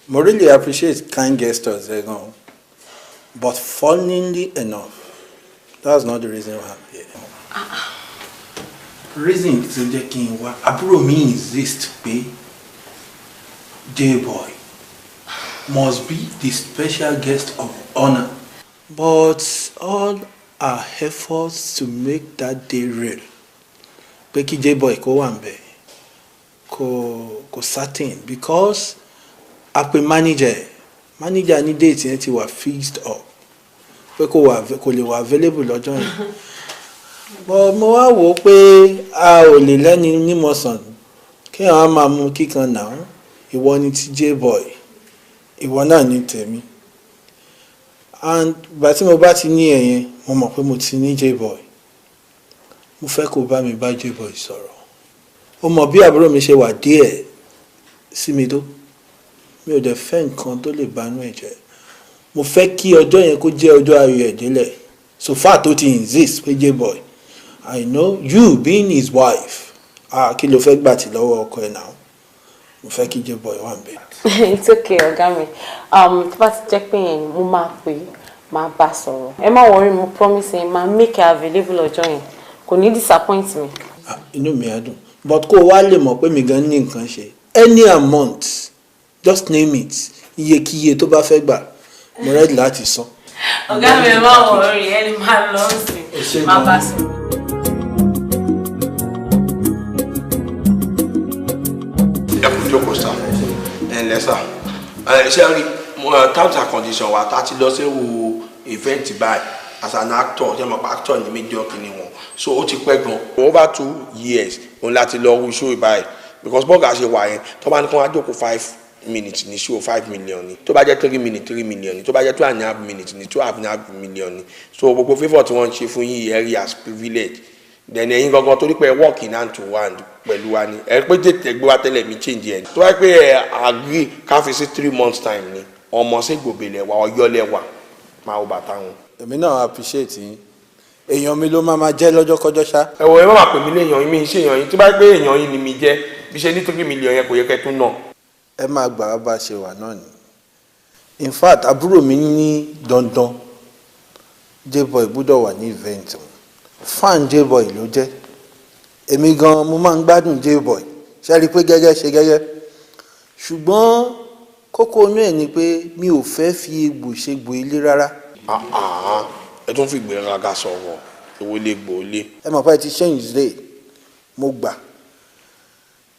[SPEAKER 15] mo really appreciate kind gestures ẹ gan. But funnily enough, that's not the reason why I'm here. Reason tó jẹ́ kí n wá, àbúrò mi insist pé J-boy must be the special guest of honor. But all our efforts to make that day real, pé kí J-boy kó wà ńbẹ̀, kò certain because a pe manager ní date yẹn ti wà fixed up, pé kò lè wà available lọ́jọ́ yẹn. But mo wá wò ó pé a ò lè lẹ́ni nímọ̀sán kí àwọn máa mú kíkan náà, ìwọ ni ti J-boy, ìwọ náà ní tèmi. And ìgbà tí mo bá ti ní ẹ̀yẹn, mo mọ̀ pé mo ti ní J-boy. Mo fẹ́ kó bá mi bá J-boy sọ̀rọ̀. Ó mọ̀ bí àbúrò mi ṣe wà díẹ̀ sí mi tó. Mi ò dẹ̀ fẹ́ nǹkan tó lè banú ẹ̀ jẹ́. Mo fẹ́ kí ọjọ́ yẹn kó jẹ́ ọjọ́ ayọ̀ ẹ̀ délẹ̀. So far tó ti insist pé J-boy, I know you being his wife. Ah, kí ló fẹ́ gbà tí lọ́wọ́ ọkọ ẹ̀ náà? Mo fẹ́ kí J-boy wà ńbẹ̀.
[SPEAKER 5] It's okay, ọ̀gá mi. Tó bá ti jẹ́ pé yẹn ni mo máa pè é, máa bá sọ̀rọ̀. Ẹ má worry, mo promise yín, máa make her available ọjọ́ yẹn. Kò ní disappoint me.
[SPEAKER 15] Inú mi á dùn, but kó o wá lè mọ̀ pé mi gan ní nǹkan ṣe, any amount, just name it, iyekíye tó bá fẹ́ gbà, mo ready láti san.
[SPEAKER 5] Ọ̀gá mi, ẹ má worry, ẹ lè máa lọ sí. Máa bá sọ̀rọ̀.
[SPEAKER 7] Ẹ kú jókòó sá, ẹ ǹlẹ́ sá. Ẹ ṣe rí terms and conditions wa tá a ti lọ sí wo event báyìí as an actor. Ṣé mo pa actor ní major kìíní wọn, so ó ti pẹ́ gan, over 2 years òun láti lọ wo show báyìí, because bọ́ọ̀gà ṣe wà yẹn, tó bá ní kó wá jókòó 5 minutes ní show, 5 million ni. Tó bá jẹ́ 3 minutes, 3 million ni. Tó bá jẹ́ 2.5 minutes ní, 2.5 million ni. So gbogbo favour tí wọ́n ń ṣe fún yín, ẹ rí as privilege. Then ẹ̀yin gangan, torí pé work in hand to hand pẹ̀lú wa ni, ẹ pé tètè gbé wa tẹ́lẹ̀ mi change ẹ̀. Tó bá pé ẹ agree ká fi sí 3 months time ni, ọmọ ségbòbèlẹ̀ wa ọyọ́lẹ̀ wa máa wo bàtà wọn.
[SPEAKER 15] Èmi náà appreciate yín, èèyàn mi ló máa jẹ́ lọ́jọ́kọ́jọ́ ṣá.
[SPEAKER 7] Ẹ wọ, ẹ má máa pè mí léèyàn yín, mi ń ṣe èèyàn yín. Tó bá pé èèyàn yín ni mi jẹ́, bí ṣe ní 3 million yẹn, kò yẹ kẹ́ tún nà.
[SPEAKER 15] Ẹ máa gbà á bá a ṣe wà náà ni. In fact, àbúrò mi ní dandan J-Boy gbúdọ̀ wà ní event wọn. Fan J-Boy ló jẹ́. Èmi gan mo máa ń gbádùn J-Boy, ṣe rí i pé gẹ́gẹ́ ṣe gẹ́gẹ́, ṣùgbọ́n kókó inú ẹ̀ ni pé mi ò fẹ́ fi egbò ṣe gbò ilé rárá.
[SPEAKER 7] Ẹ tún fi ìgbéraga sọ̀rọ̀, èwo lè gbò lé.
[SPEAKER 15] Ẹ mọ̀ pé ẹ ti change day, mo gbà.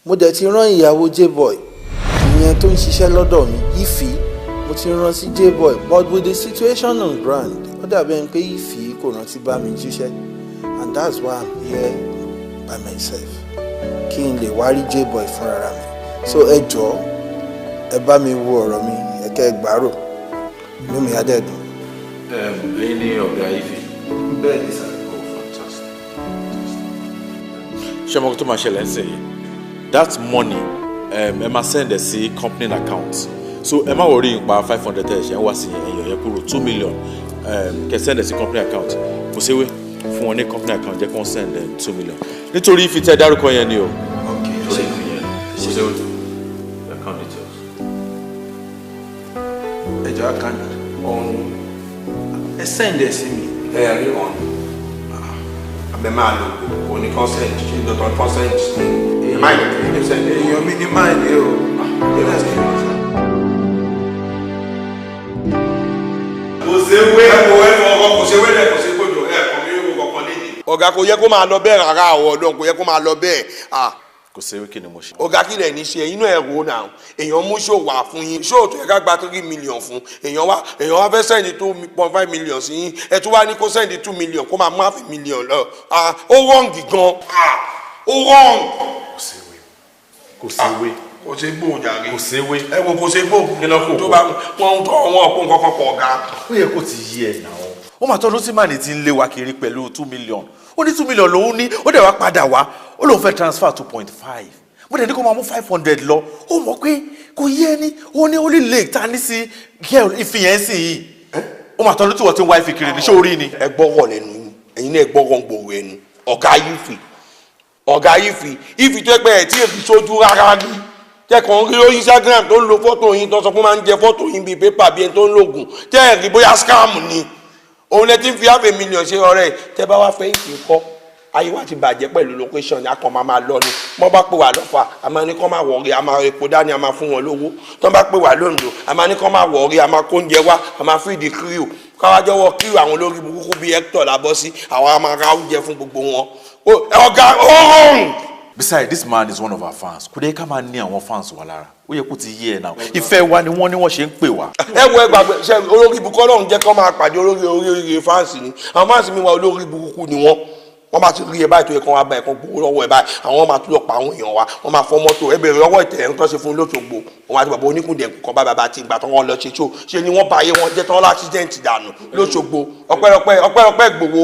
[SPEAKER 15] Mo dẹ̀ ti rán ìyàwó J-Boy, ìyẹn tó ń ṣiṣẹ́ lọ́dọ̀ mi, Ìfì, mo ti rán sí J-Boy, but with the situation on ground, ó dàbí ẹni pé Ìfì kò rántí bá mi jíṣẹ́, and that's why I'm here by myself, kí n lè wá rí J-Boy fúnra mi. So ẹ jọ̀ọ́, ẹ bá mi wo ọ̀rọ̀ mi, ẹ kẹ́ ẹ gbàrò, inú mi á dẹ̀ dùn.
[SPEAKER 8] Ẹ̀yin ni ọ̀gá Ife?
[SPEAKER 15] Bẹ́ẹ̀ ni sà.
[SPEAKER 8] Oh, fantastic. Ṣé ọmọ tó máa ṣẹlẹ̀ ń sìn yìí, that money, ẹ máa send ẹ sí company account, so ẹ má worry nípa 500 ẹ ṣe ń wá sí ẹ̀yọ̀ yẹn kúrò. 2 million, kẹ́ send ẹ sí company account. Kò séwé fún wọn ní company account, jẹ́ kí wọ́n send ẹ 2 million nítorí Ife tẹ́ dárúkọ yẹn ni o. Torí Ife yẹn, kò séwé, account details.
[SPEAKER 15] Ẹ jọ̀ọ́, account ọ̀hún, ẹ send ẹ sí mi.
[SPEAKER 7] Ẹ rí wọn abẹ máa lò kò ní consent, ṣe dandan consent ẹ máa yẹ kí ẹ send.
[SPEAKER 15] Èèyàn mi ní máa ní o.
[SPEAKER 7] Kò ṣe wé ẹ kò ẹ fọ kò ṣe wé lẹ, kò ṣe gbọdọ ẹ kò ní ewu kankan léde. Ọ̀gá, kò yẹ kó máa lọ bẹ́ẹ̀ rárá o, ọ̀dọ́ kò yẹ kó máa lọ bẹ́ẹ̀.
[SPEAKER 8] Kò sí kí ni mo ṣe.
[SPEAKER 7] Ọ̀gá, kí lẹ̀ ní ṣe inú ẹ̀ wò náà? Èèyàn mú ṣòwò wá fún yín, ṣòwò tó yẹ ká gba 3 million fún, èèyàn wá fẹ́ send 2.5 million sí yín, ẹ tún wá ní kó send 2 million, kó máa mú half million lọ. Ó wrong gan, ó wrong.
[SPEAKER 8] Kò séwé, kò séwé.
[SPEAKER 7] Kò ṣe gbó jàre.
[SPEAKER 8] Kò séwé.
[SPEAKER 7] Ẹ wo, kò ṣe gbó.
[SPEAKER 8] Kí ló kò
[SPEAKER 7] tó bá wọn tọ wọn kó nǹkan kan pọ̀ ọ̀gá.
[SPEAKER 8] Ó yẹ kó ti yí ẹ náà. Ó máa tọ́jú tí màní ti ń lé wa kiri pẹ̀lú 2 million. Ó ní 2 million lòún ní, ó dẹ̀ wá padà wá, ó lóun fẹ́ transfer 2.5. Mo dẹ̀ ní kó máa mú 500 lọ. Ó mọ̀ pé kò yé ẹni, ó ní ó lè lè ta ní sí girl ìfìyẹn sí yìí. Ó máa tọ́jú tí wọ́n ti ń wá ìfi kiri ní ṣé orí ni.
[SPEAKER 7] Ẹ gbọ́rọ̀ lẹ́nu yín, ẹ̀yin náà ẹ gbọ́rọ̀ gbòòrò ẹnu ọ̀gá yìí fi, ọ̀gá yìí fi ìfi tó pẹ́ ẹ̀ tí èfi sójú rárá rí, tẹkàn rí lórí Instagram tó ń lo fọ́tò yín, tó sọ pé ó máa ń jẹ fọ́tò yín bíi pépà, bíi ẹni tó ń lògùn, tẹ́ ẹ̀ rí bóyá scam ni. Òun lẹ ti ń fi half a million ṣe ọ̀rẹ́. Tẹ́ bá wá fẹ́ ìfì kọ́, ayé wa ti bàjẹ́ pẹ̀lú location ní akọ̀ máa máa lọ ni. Wọ́n bá pè wá lọ́fà, a máa ní kọ́ máa wọ̀ọ́rí, a máa epo dání, a máa fún wọn lówó. Tó bá pè wá lóńdó, a máa ní kọ́ máa wọ̀ọ́rí, a máa kó oúnjẹ wá, a máa fíìdì crew. Káwájọ́wọ́ crew àwọn olórí burúkú bíi Hector lábọ́ sí àwọn, a máa ra oúnjẹ fún gbogbo wọn. Ọ̀gá, ó rọrùn.
[SPEAKER 8] Besides, this man is one of our fans. Kò dé ká máa ní àwọn fans wa lára. Ó yẹ kó ti yé ẹ náà. Ìfẹ́ wa ni wọ́n ní wọ́n ṣe ń pè wá.
[SPEAKER 7] Ẹ wo, ẹ gbàgbé ṣe olórí ibùkún, Ọlọ́run jẹ́ kó máa pàdé olórí oríire fans ni. Àwọn fans mi wà, olórí burúkú ni wọ́n. Wọ́n bá ti rí ẹ báyìí, tó yẹ kó wá bá ẹ kó gbowó lọ́wọ́ ẹ báyìí, àwọn máa tún lọ pa àwọn èèyàn wa, wọ́n máa fọ́ mọ́tò. Ẹ bèrè lọ́wọ́ ìtẹ̀ ń tọ́ ṣe fún lóṣogbo wọn àti bàbá oníkùndẹ̀kù kan bá bàbá àti ìgbà tó wọ́n lọ ṣe ṣó ṣe ni wọ́n bá ayé wọn jẹ́ tán, l'accident dànù lóṣogbo. Ọpẹ́lọpẹ́, ọpẹ́lọpẹ́ gbowó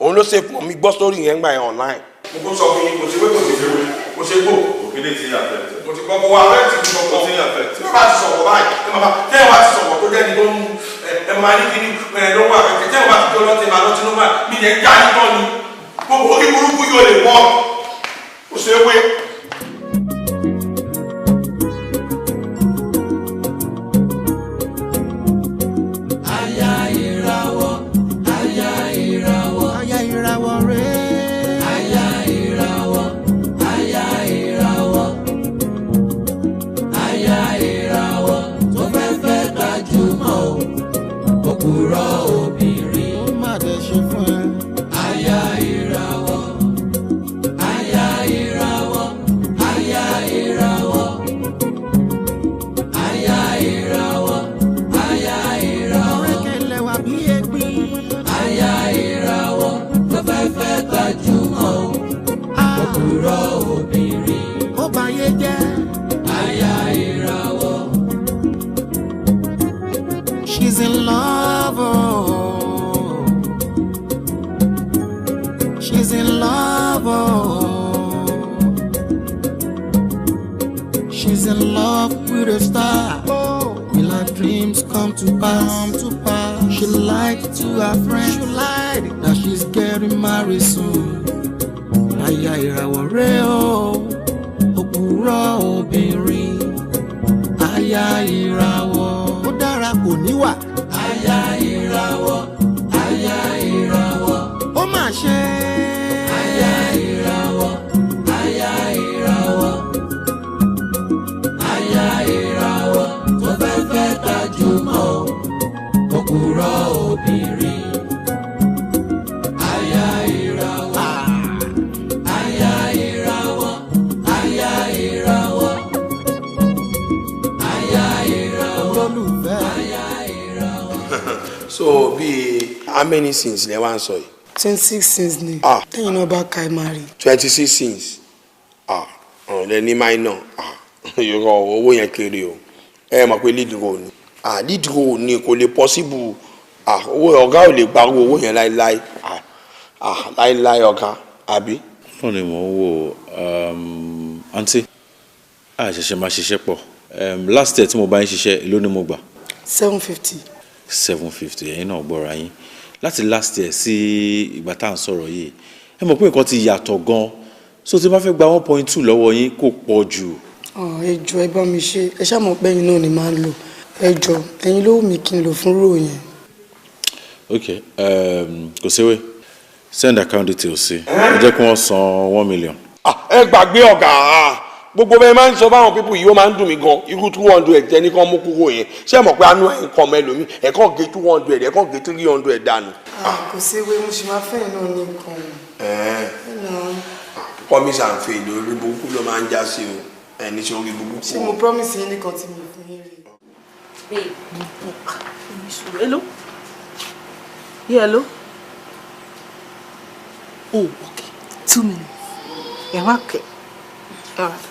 [SPEAKER 7] òun ló ṣe fún mi. Gbọ́ sórí yẹn gbà yẹn online. Mo kò sọ fún yín, kò sí wé, kò sí wé, kò sí gbò.
[SPEAKER 8] Òkèlè ti affect.
[SPEAKER 7] Mo ti kọ́kọ́ wá affect ti kọ́kọ́.
[SPEAKER 8] Ó ti affect.
[SPEAKER 7] Tí wọ́n bá ti sọ̀rọ̀ báyìí, ẹ máa tẹ́ ẹ bá ti sọ̀rọ̀ tó jẹ́ ní tó ń ẹ máa ní kíní ẹ ló wà affect. Tẹ́ ẹ bá ti tó lọ́tẹ̀ máa lọ́tí ló máa mi yẹn já ní tán ni. Gbogbo orí burúkú yóò lè wọ́. Kò ṣe é wé.
[SPEAKER 10] She's in love with a star. Will her dreams come to pass? She lied to her friend. She lied that she's getting married soon. Aya ìràwọ̀ rẹ̀ o, òpùrọ́ obìnrin. Aya ìràwọ̀. Ó dára kò níwà. Aya ìràwọ̀, aya ìràwọ̀. Ó mà ṣe. Aya ìràwọ̀, aya ìràwọ̀. Aya ìràwọ̀ tó fẹ́ fẹ́ gbajúmọ̀ o, òpùrọ́ obìnrin. Aya ìràwọ̀, aya ìràwọ̀, aya ìràwọ̀. Aya ìràwọ̀, olólùfẹ́. Aya ìràwọ̀.
[SPEAKER 7] So bíi how many sins lẹ wá ń sọ yìí?
[SPEAKER 16] 26 sins ni. Tẹ́yìn náà bá ka ẹ máa rí.
[SPEAKER 7] 26 sins. Ah, ọ̀rọ̀ lẹ ní minor. Ah, irọ́ owó yẹn kéré o. Ẹ mọ̀ pé lead role ni. Ah, lead role ni kò lè possible. Ah, owó ọ̀gá ò lè gbarú owó yẹn láéláé. Ah, ah, láéláé ọ̀gá, àbí?
[SPEAKER 8] Náà ni mò ń wò, àǹtí, a ṣẹ̀ṣẹ̀ máa ṣiṣẹ́ pọ̀. Last year tí mo bá yín ṣiṣẹ́, èló ni mo gbà?
[SPEAKER 16] 750.
[SPEAKER 8] 750, ẹ̀yin náà gbọ́ra yín. Láti last year sí ìgbà tá à ń sọ̀rọ̀ yìí, ẹ mọ̀ pé nǹkan ti yàtọ̀ gan. So tí n bá fẹ́ gba 1.2 lọ́wọ́ yín kò pọ̀ jù.
[SPEAKER 16] Ẹ jọ̀ọ́ ẹ bá mi ṣe, ẹ ṣáà mọ̀ pé ẹ̀yin náà ni máa ń lò. Ẹ jọ̀ọ́, ẹ̀yin ló wù mí kí n lò fún rò yẹn.
[SPEAKER 8] Ok, kò séwé, send account details sí. Ẹ jẹ́ kí wọ́n san 1 million.
[SPEAKER 7] Ẹ gbàgbé ọ̀gá, gbogbo bẹ́ẹ̀ máa ń sọ báwọn pípù yìí, ó máa ń dùn mí gan. Irú 200 jẹ́ ní kán mú kúrò yẹn. Ṣé ẹ mọ̀ pé anú ẹ̀ ń kọ́ ọmọ ẹlòmíì, ẹ̀ kàn gé 200, ẹ̀ kàn gé 300 dànù.
[SPEAKER 16] Kò séwé, mo ṣì máa fẹ́ náà ní nǹkan.
[SPEAKER 7] Promise and fail, orí burúkú ló máa ń já sí o. Ẹni tí orí burúkú.
[SPEAKER 16] Ṣé mo promise yín nìkan tí mi fún yín rí?
[SPEAKER 2] Hello? Yeah, hello? Oh, okay. 2 minutes. Yeah, okay. All right.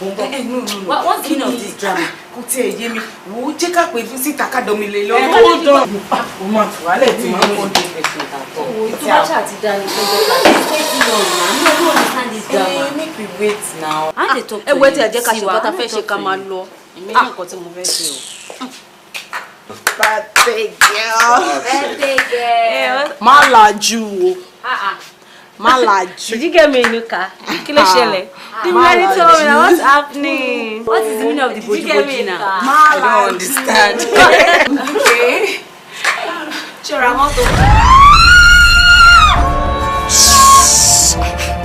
[SPEAKER 3] No, no, no. What's the meaning of this drama? Kò tiẹ̀ yé mi. Wo jẹ́ ká pè fún síta ká dọ̀mí lé lọ.
[SPEAKER 2] Hold on. O máa tù wálẹ̀ tí màá mọ̀.
[SPEAKER 13] Tó bá ṣáà ti dá ní tó jẹ́ ká ṣe é lọ rà. I don't understand this drama.
[SPEAKER 3] Make we wait now.
[SPEAKER 13] I dey talk to
[SPEAKER 12] Ẹ
[SPEAKER 13] you.
[SPEAKER 12] wo, ẹ tiẹ̀ jẹ́ ká ṣe nǹkan tá a fẹ́ ṣe ká máa lọ.
[SPEAKER 13] Èmi ní nǹkan tí mo fẹ́ ṣe o.
[SPEAKER 2] Birthday girl.
[SPEAKER 4] Birthday girl.
[SPEAKER 2] Má lajú o. Má lajú.
[SPEAKER 4] Did you get me a new car?
[SPEAKER 1] Kí ló ṣẹlẹ̀? The man told me what's happening.
[SPEAKER 4] What is the meaning of the
[SPEAKER 1] Did you get me
[SPEAKER 4] boju
[SPEAKER 1] a
[SPEAKER 4] boju now?
[SPEAKER 1] car? I don't understand. Okay. Ṣọ́ra mọ́tò.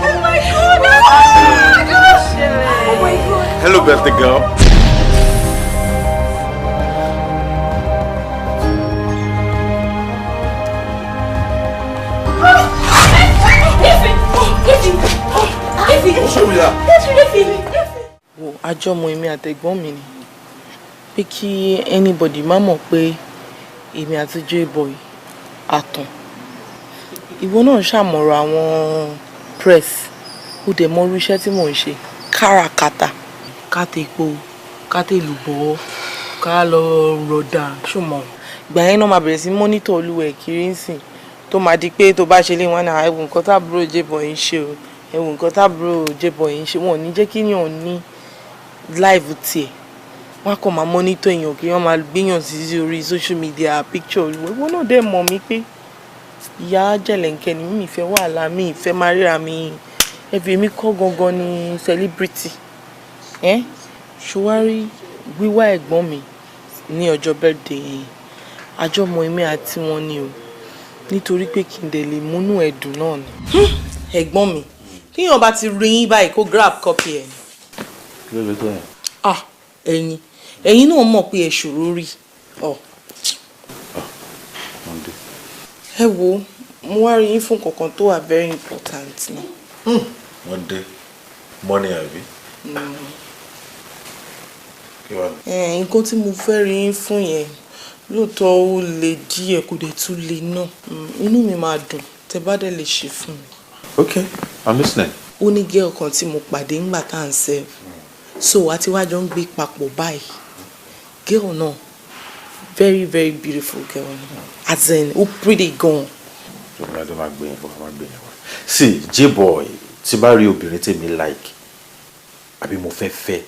[SPEAKER 1] Oh my God! Oh my God!
[SPEAKER 8] Hello, birthday girl.
[SPEAKER 2] Wo àjọmọ̀ èmi àtẹ̀gbọ́n mi ni pé kí anybody má mọ̀ pé èmi àti J-boy àtàn. Ìwọ náà ṣàmọ̀rọ̀ àwọn press, ó dẹ̀ mọ irú iṣẹ́ tí mò ń ṣe, káràkátà, ká tepo, ká tèlùbọ́, ká lọ rọ̀dà, ṣùmọ̀. Ìgbà yẹn náà máa bẹ̀rẹ̀ sí mọ́nítọ̀ olúwẹ̀ kiri ń sìn, tó máa di pé tó bá ṣe lé wọn náà, ẹ̀wù nǹkan táàbúrò J-boy ń ṣe o, ẹ̀wù nǹkan táàbúrò J-boy ń ṣe. Wọn ò ní jẹ́ kí èèyàn ní live tiẹ̀, wọ́n á kàn máa mọ́nítọ̀ èèyàn kí wọ́n máa gbéyàn sí orí social media picture olúwẹ̀. Ìwọ náà dẹ̀ mọ̀ mí pé ìyá jẹ̀lẹ̀ǹkẹ́ ni mí, ìfẹ́ wàhálà mi, ìfẹ́ máa ríra mi, ẹbí mi kọ́ gangan ni celebrity. Ẹ́ ṣùwárí wíwá ẹ̀gbọ́n mi ní ọjọ́ birthday yẹn, àjọmọ̀ èmi àti wọn ni o, nítorí pé kí n dẹ̀ lè múnú ẹ̀dùn náà ni. Ẹ̀gbọ́n mi, tíyàn bá ti rí yín báyìí kó grab copy ẹ̀ ni.
[SPEAKER 8] Kí ló lè tó yẹn?
[SPEAKER 2] Ah, ẹ̀yin ẹ̀yin náà mọ̀ pé ẹ ṣòro rí ọ. Ẹ wo, mo wá rí yín fún kankan tó wà very important ni.
[SPEAKER 8] Wọ́n dé money àbí? Kí wàá ní?
[SPEAKER 2] Nǹkan tí mo fẹ́ rí yín fún yẹn lóòótọ́ ó le díẹ̀, kò dẹ̀ tún le náà. Inú mi máa dùn tẹ́ bá dẹ̀ lè ṣe fún mi.
[SPEAKER 8] Okay, I'm listening.
[SPEAKER 2] Ó ní girl kan tí mo pàdé ńgbà tá à ń serve, so àti wá jọ ń gbé papọ̀ báyìí. Girl náà very very beautiful girl ni, as in ó pretty gan.
[SPEAKER 8] Ṣé o máa gbé yẹn wá, máa gbé yẹn wá? See, J-boy, tí bá rí obìnrin tèmi like, àbí mo fẹ́ fẹ́,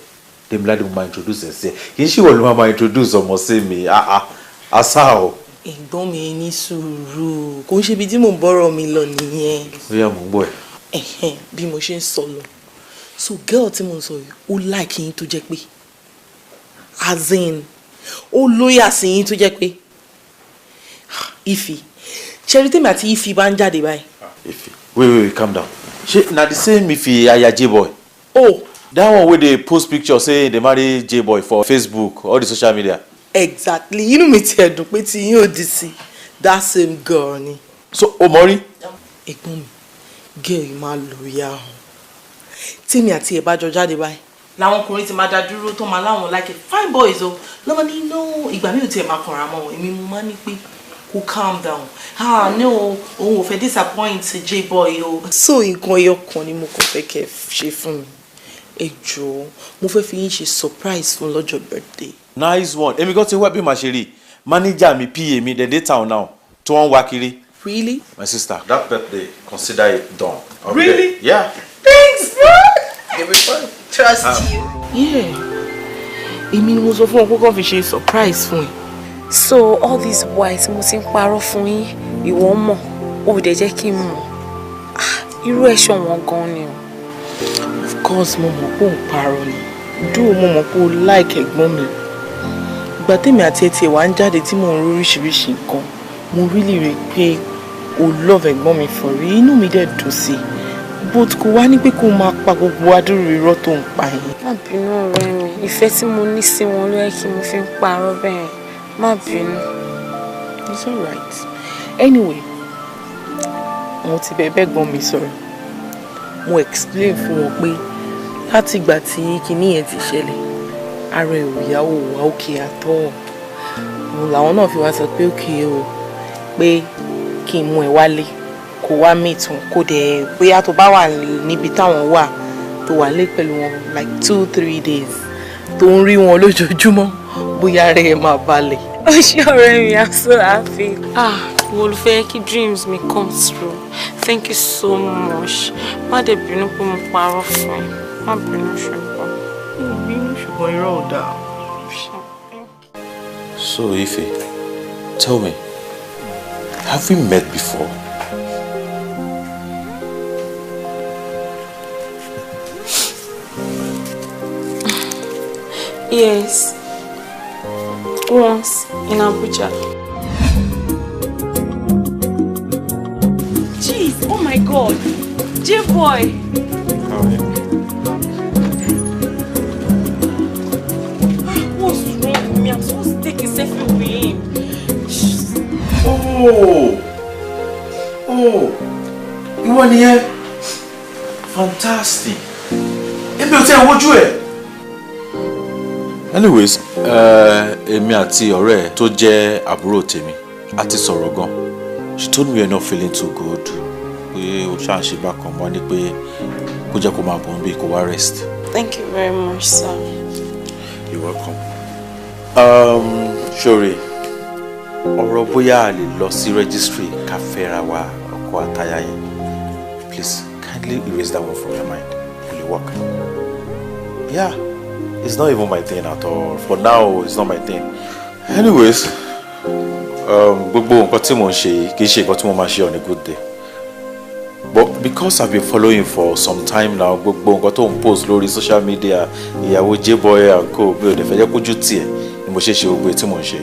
[SPEAKER 8] Demilade mo máa introduce ẹ̀ sí ẹ. Kì í ṣe ìwọ ló máa introduce ọmọ sí mi, àṣà o.
[SPEAKER 2] Ẹ̀gbọ́n mi ní sùúrù, kò ń ṣe ibi tí mò ń bọ́rọ̀ mi lọ nìyẹn.
[SPEAKER 8] Ó yá, mò ń gbọ́ ẹ.
[SPEAKER 2] Bí mo ṣe ń sọ lọ. So girl tí mo ń sọ yìí, ó like yín tó jẹ́ pé, as in, ó lóyà sí yín tó jẹ́ pé, Ify, ṣẹ́rí tèmi àti Ify bá ń jáde báyìí.
[SPEAKER 8] Ify, wait, wait, calm down. Ṣé na the same Ify aya J-boy?
[SPEAKER 2] Oh.
[SPEAKER 8] That one wey dey post picture say dey marry J-boy for Facebook, all the social media.
[SPEAKER 2] Exactly. Inú mi ti ẹ̀dùn pé tí yín ò di sí that same girl ni.
[SPEAKER 8] So, o mọ̀ rí?
[SPEAKER 2] Ẹ̀gbọ́n mi, girl yìí máa lóyà o. Tèmi àti ẹ̀ bá jọ jáde báyìí, làwọn ọkùnrin ti máa dá dúró tó máa láwọn like fine boys o. Lọ́wọ́ ní no, ìgbà mi ò tiẹ̀ máa kànra mọ́ wọn. Èmi mo máa ní pé kó calm down. Ah no, òun ò fẹ́ disappoint J-boy o. So nǹkan ẹyọ kan ni mo kàn fẹ́ kẹ́ ṣe fún mi. Ẹ jọ̀ọ́, mo fẹ́ fi yín ṣe surprise fún lọ́jọ́ birthday.
[SPEAKER 8] Nice one. Èmi gan ti wá bí màá ṣe rí. Manager mi, PA mi, dem dey town now. Tí wọ́n ń wá kiri.
[SPEAKER 2] Really?
[SPEAKER 8] My sister, that birthday, consider it done. I'll be
[SPEAKER 2] Really?
[SPEAKER 8] there. Yeah.
[SPEAKER 2] Thanks, bro.
[SPEAKER 8] It'll be fun.
[SPEAKER 2] Trust you. Yeah. Èmi ni mo sọ fún ọ pé kó fi ṣe surprise fún ẹ.
[SPEAKER 1] So all this while tí mo ti ń parọ́ fún yín, ìwọ mọ̀, ó dẹ̀ jẹ́ kí n mọ̀. Irú ẹ̀ṣọ́ wọn gan ni o.
[SPEAKER 2] Of course, mo mọ̀ pé òun parọ́ ni. Dúró, mo mọ̀ pé o like ẹ̀gbọ́n mi. Ìgbà tèmi àti ẹ tiẹ̀ wá ń jáde tí mò ń rí oríṣiríṣi nǹkan, mo really rí i pé o love ẹ̀gbọ́n mi for real. Inú mi dẹ̀ dùn sí i. But kò wá ní pé kó máa pa gbogbo adúrú irọ́ tó ń pa yẹn.
[SPEAKER 1] Má bínú ọ̀rẹ́ mi, ìfẹ́ tí mo ní sí wọn ló yẹ kí mo fi ń parọ́ bẹ́ẹ̀. Má bínú.
[SPEAKER 2] It's alright. Anyway, mo ti bẹ̀ bẹ́gbọ́n mi sọ̀rọ̀. Mo explain fún wọn pé láti ìgbà tí kinní yẹn ti ṣẹlẹ̀, ara ẹ̀ ò yá, ò wá òkè àtọ́. Òun làwọn náà fi wá sọ pé òkè o, pé kí n mú ẹ wálé, kó wá meet wọn, kó dẹ̀ bóyá tó bá wà níbi táwọn wà, tó wà lé pẹ̀lú wọn like 2-3 days, tó ń rí wọn lójoojúmọ́, bóyá ara ẹ̀ máa balẹ̀.
[SPEAKER 1] Ó ṣé ọ̀rẹ́ mi, I'm so happy. Ah, ìwọ ló fẹ́ kí dreams mi come true. Thank you so much. Má dẹ̀ bínú pé mo parọ́ fún ẹ. Má bínú ṣùgbọ́n.
[SPEAKER 2] Bínú ṣùgbọ́n irọ́ ò dáa.
[SPEAKER 8] So Ife, tell me, have we met before?
[SPEAKER 1] Yes. Once in Abuja. Jeez, oh my God. J-boy.
[SPEAKER 8] How are you?
[SPEAKER 1] What's wrong with me? I'm supposed to take a selfie with him.
[SPEAKER 8] Oh! Oh! Ìwọ nìyẹn. Fantastic. Èmi ò tẹ́ wojú ẹ̀. Anyways, èmi àti ọ̀rẹ́ ẹ̀ tó jẹ́ àbúrò tèmi a ti sọ̀rọ̀ gan. She told me you're not feeling too good. Pé o ṣáà ṣe bákan wá ní pé kó jẹ́ kó máa bọ̀ níbí kó wá rest.
[SPEAKER 1] Thank you very much, sir.
[SPEAKER 8] You're welcome. Ṣòre, ọ̀rọ̀ bóyá a lè lọ sí registry ká fẹ́ra wa ọkọ àtaya yẹn. Please, kindly erase that one from your mind. Will it work? Yeah. It's not even my thing at all. For now, it's not my thing. Anyways, gbogbo nǹkan tí mo ń ṣe yìí kì í ṣe nǹkan tí mo máa ṣe on a good day. But because I've been following for some time now, gbogbo nǹkan tó ń post lórí social media, ìyàwó J-boy and co, mi ò lè fẹ́ jẹ́ kójú tiẹ̀ ni mo ṣe ṣe gbogbo tí mo ń ṣe.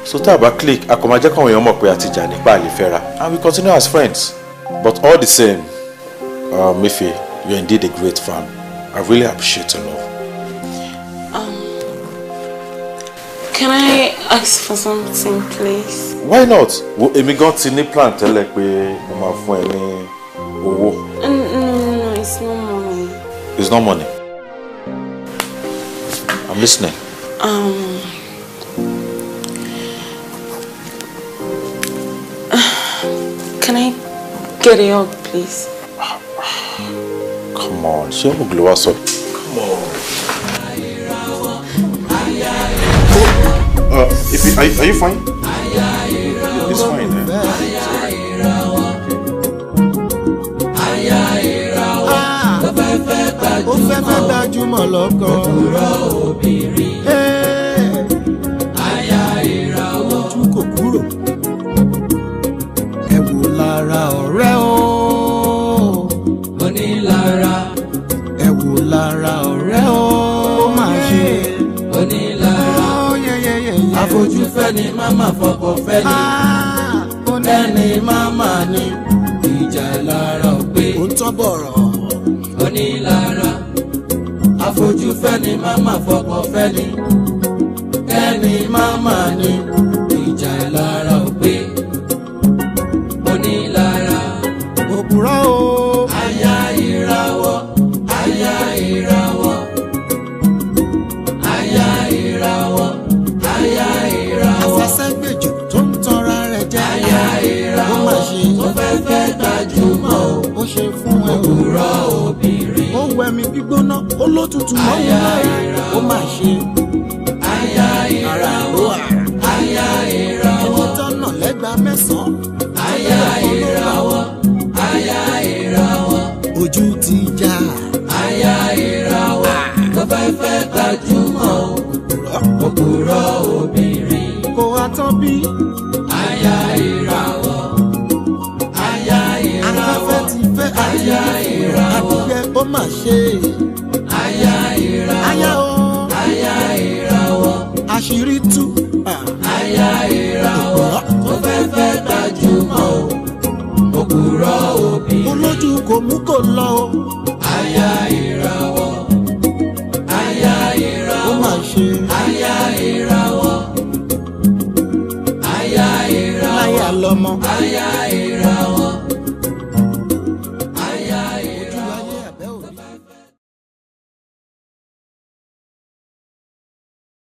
[SPEAKER 8] So tá a bá click, a kò máa jẹ́ káwọn èèyàn mọ̀ pé a ti jà nípa àlè fẹ́ra. And we continue as friends. But all the same, Ife, you're indeed a great fan. I really appreciate your love.
[SPEAKER 1] Can I ask for something, please?
[SPEAKER 8] Why not? Wo èmi gan ti ní plan tẹ́lẹ̀ pé mo máa fún ẹ ní owó.
[SPEAKER 1] No, it's not money.
[SPEAKER 8] It's not money. I'm listening.
[SPEAKER 1] Can I get a hug, please?
[SPEAKER 8] Come on, ṣé o gbọ́dọ̀ wá sọ? Come on. Are you fine? It's fine. Eh? It's all right.
[SPEAKER 10] gbajúmọ̀ lọ́kọ.
[SPEAKER 17] Òpùrọ́ obìnrin. Aya ìràwọ̀.
[SPEAKER 10] Ojú kò kúrò. Ẹ wò lára ọ̀rẹ́ o.
[SPEAKER 17] Onílára.
[SPEAKER 10] Ẹ wò lára ọ̀rẹ́ o. Ó máa ṣe.
[SPEAKER 17] Onílára. Àfojúfẹ́ ni máma fọkàn fẹ́ ni. Ẹni máma ni ìjà lára ò pé.
[SPEAKER 10] Ó ń tọ́ bọ̀rọ̀.
[SPEAKER 17] Onílára. Àfojúfẹ́ ni máma fọkàn fẹ́ ni. Ẹni máma ni ìjà lára ò pé. Onílára.
[SPEAKER 10] Òpùrọ́ o.
[SPEAKER 17] Aya ìràwọ̀. Aya ìràwọ̀. Aya ìràwọ̀. Aya ìràwọ̀.
[SPEAKER 10] Afẹsẹ̀gbèjò tó ń tọra rẹ̀ jẹ.
[SPEAKER 17] Aya ìràwọ̀.
[SPEAKER 10] Ó mà ṣe.
[SPEAKER 17] Tó fẹ́ fẹ́ gbajúmọ̀ o.
[SPEAKER 10] Ó ṣe fún ẹ o.
[SPEAKER 17] Òpùrọ́ obìnrin.
[SPEAKER 10] Ó wẹ̀mí gbígbóná, ó lótùtù mọ́ òun lára. Ó mà ṣe.
[SPEAKER 17] Aya ìràwọ̀. Aya ìràwọ̀.
[SPEAKER 10] Ẹni tọ́nà lẹ́gbàá mẹ́sàn-án.
[SPEAKER 17] Aya ìràwọ̀. Aya ìràwọ̀.
[SPEAKER 10] Ojú ti já.
[SPEAKER 17] Aya ìràwọ̀. Tó fẹ́ fẹ́ gbajúmọ̀ o. Òpùrọ́ obìnrin.
[SPEAKER 10] Kò wá tán bí.
[SPEAKER 17] Aya ìràwọ̀. Aya ìràwọ̀.
[SPEAKER 10] Afẹ́fẹ́ ti fẹ́
[SPEAKER 17] Aya ìràwọ̀.
[SPEAKER 10] Àdìgbẹ́ ó mà ṣe.
[SPEAKER 17] Aya ìràwọ̀.
[SPEAKER 10] Aya o.
[SPEAKER 17] Aya ìràwọ̀.
[SPEAKER 10] Àṣírí tú.
[SPEAKER 17] Aya ìràwọ̀. Tó fẹ́ fẹ́ gbajúmọ̀ o. Òpùrọ́ obìnrin.
[SPEAKER 10] Olójú kò mú kò lọ o.
[SPEAKER 17] Aya ìràwọ̀. Aya ìràwọ̀.
[SPEAKER 10] Ó mà ṣe.
[SPEAKER 17] Aya ìràwọ̀. Aya ìràwọ̀.
[SPEAKER 10] Láyà lọmọ.
[SPEAKER 17] Aya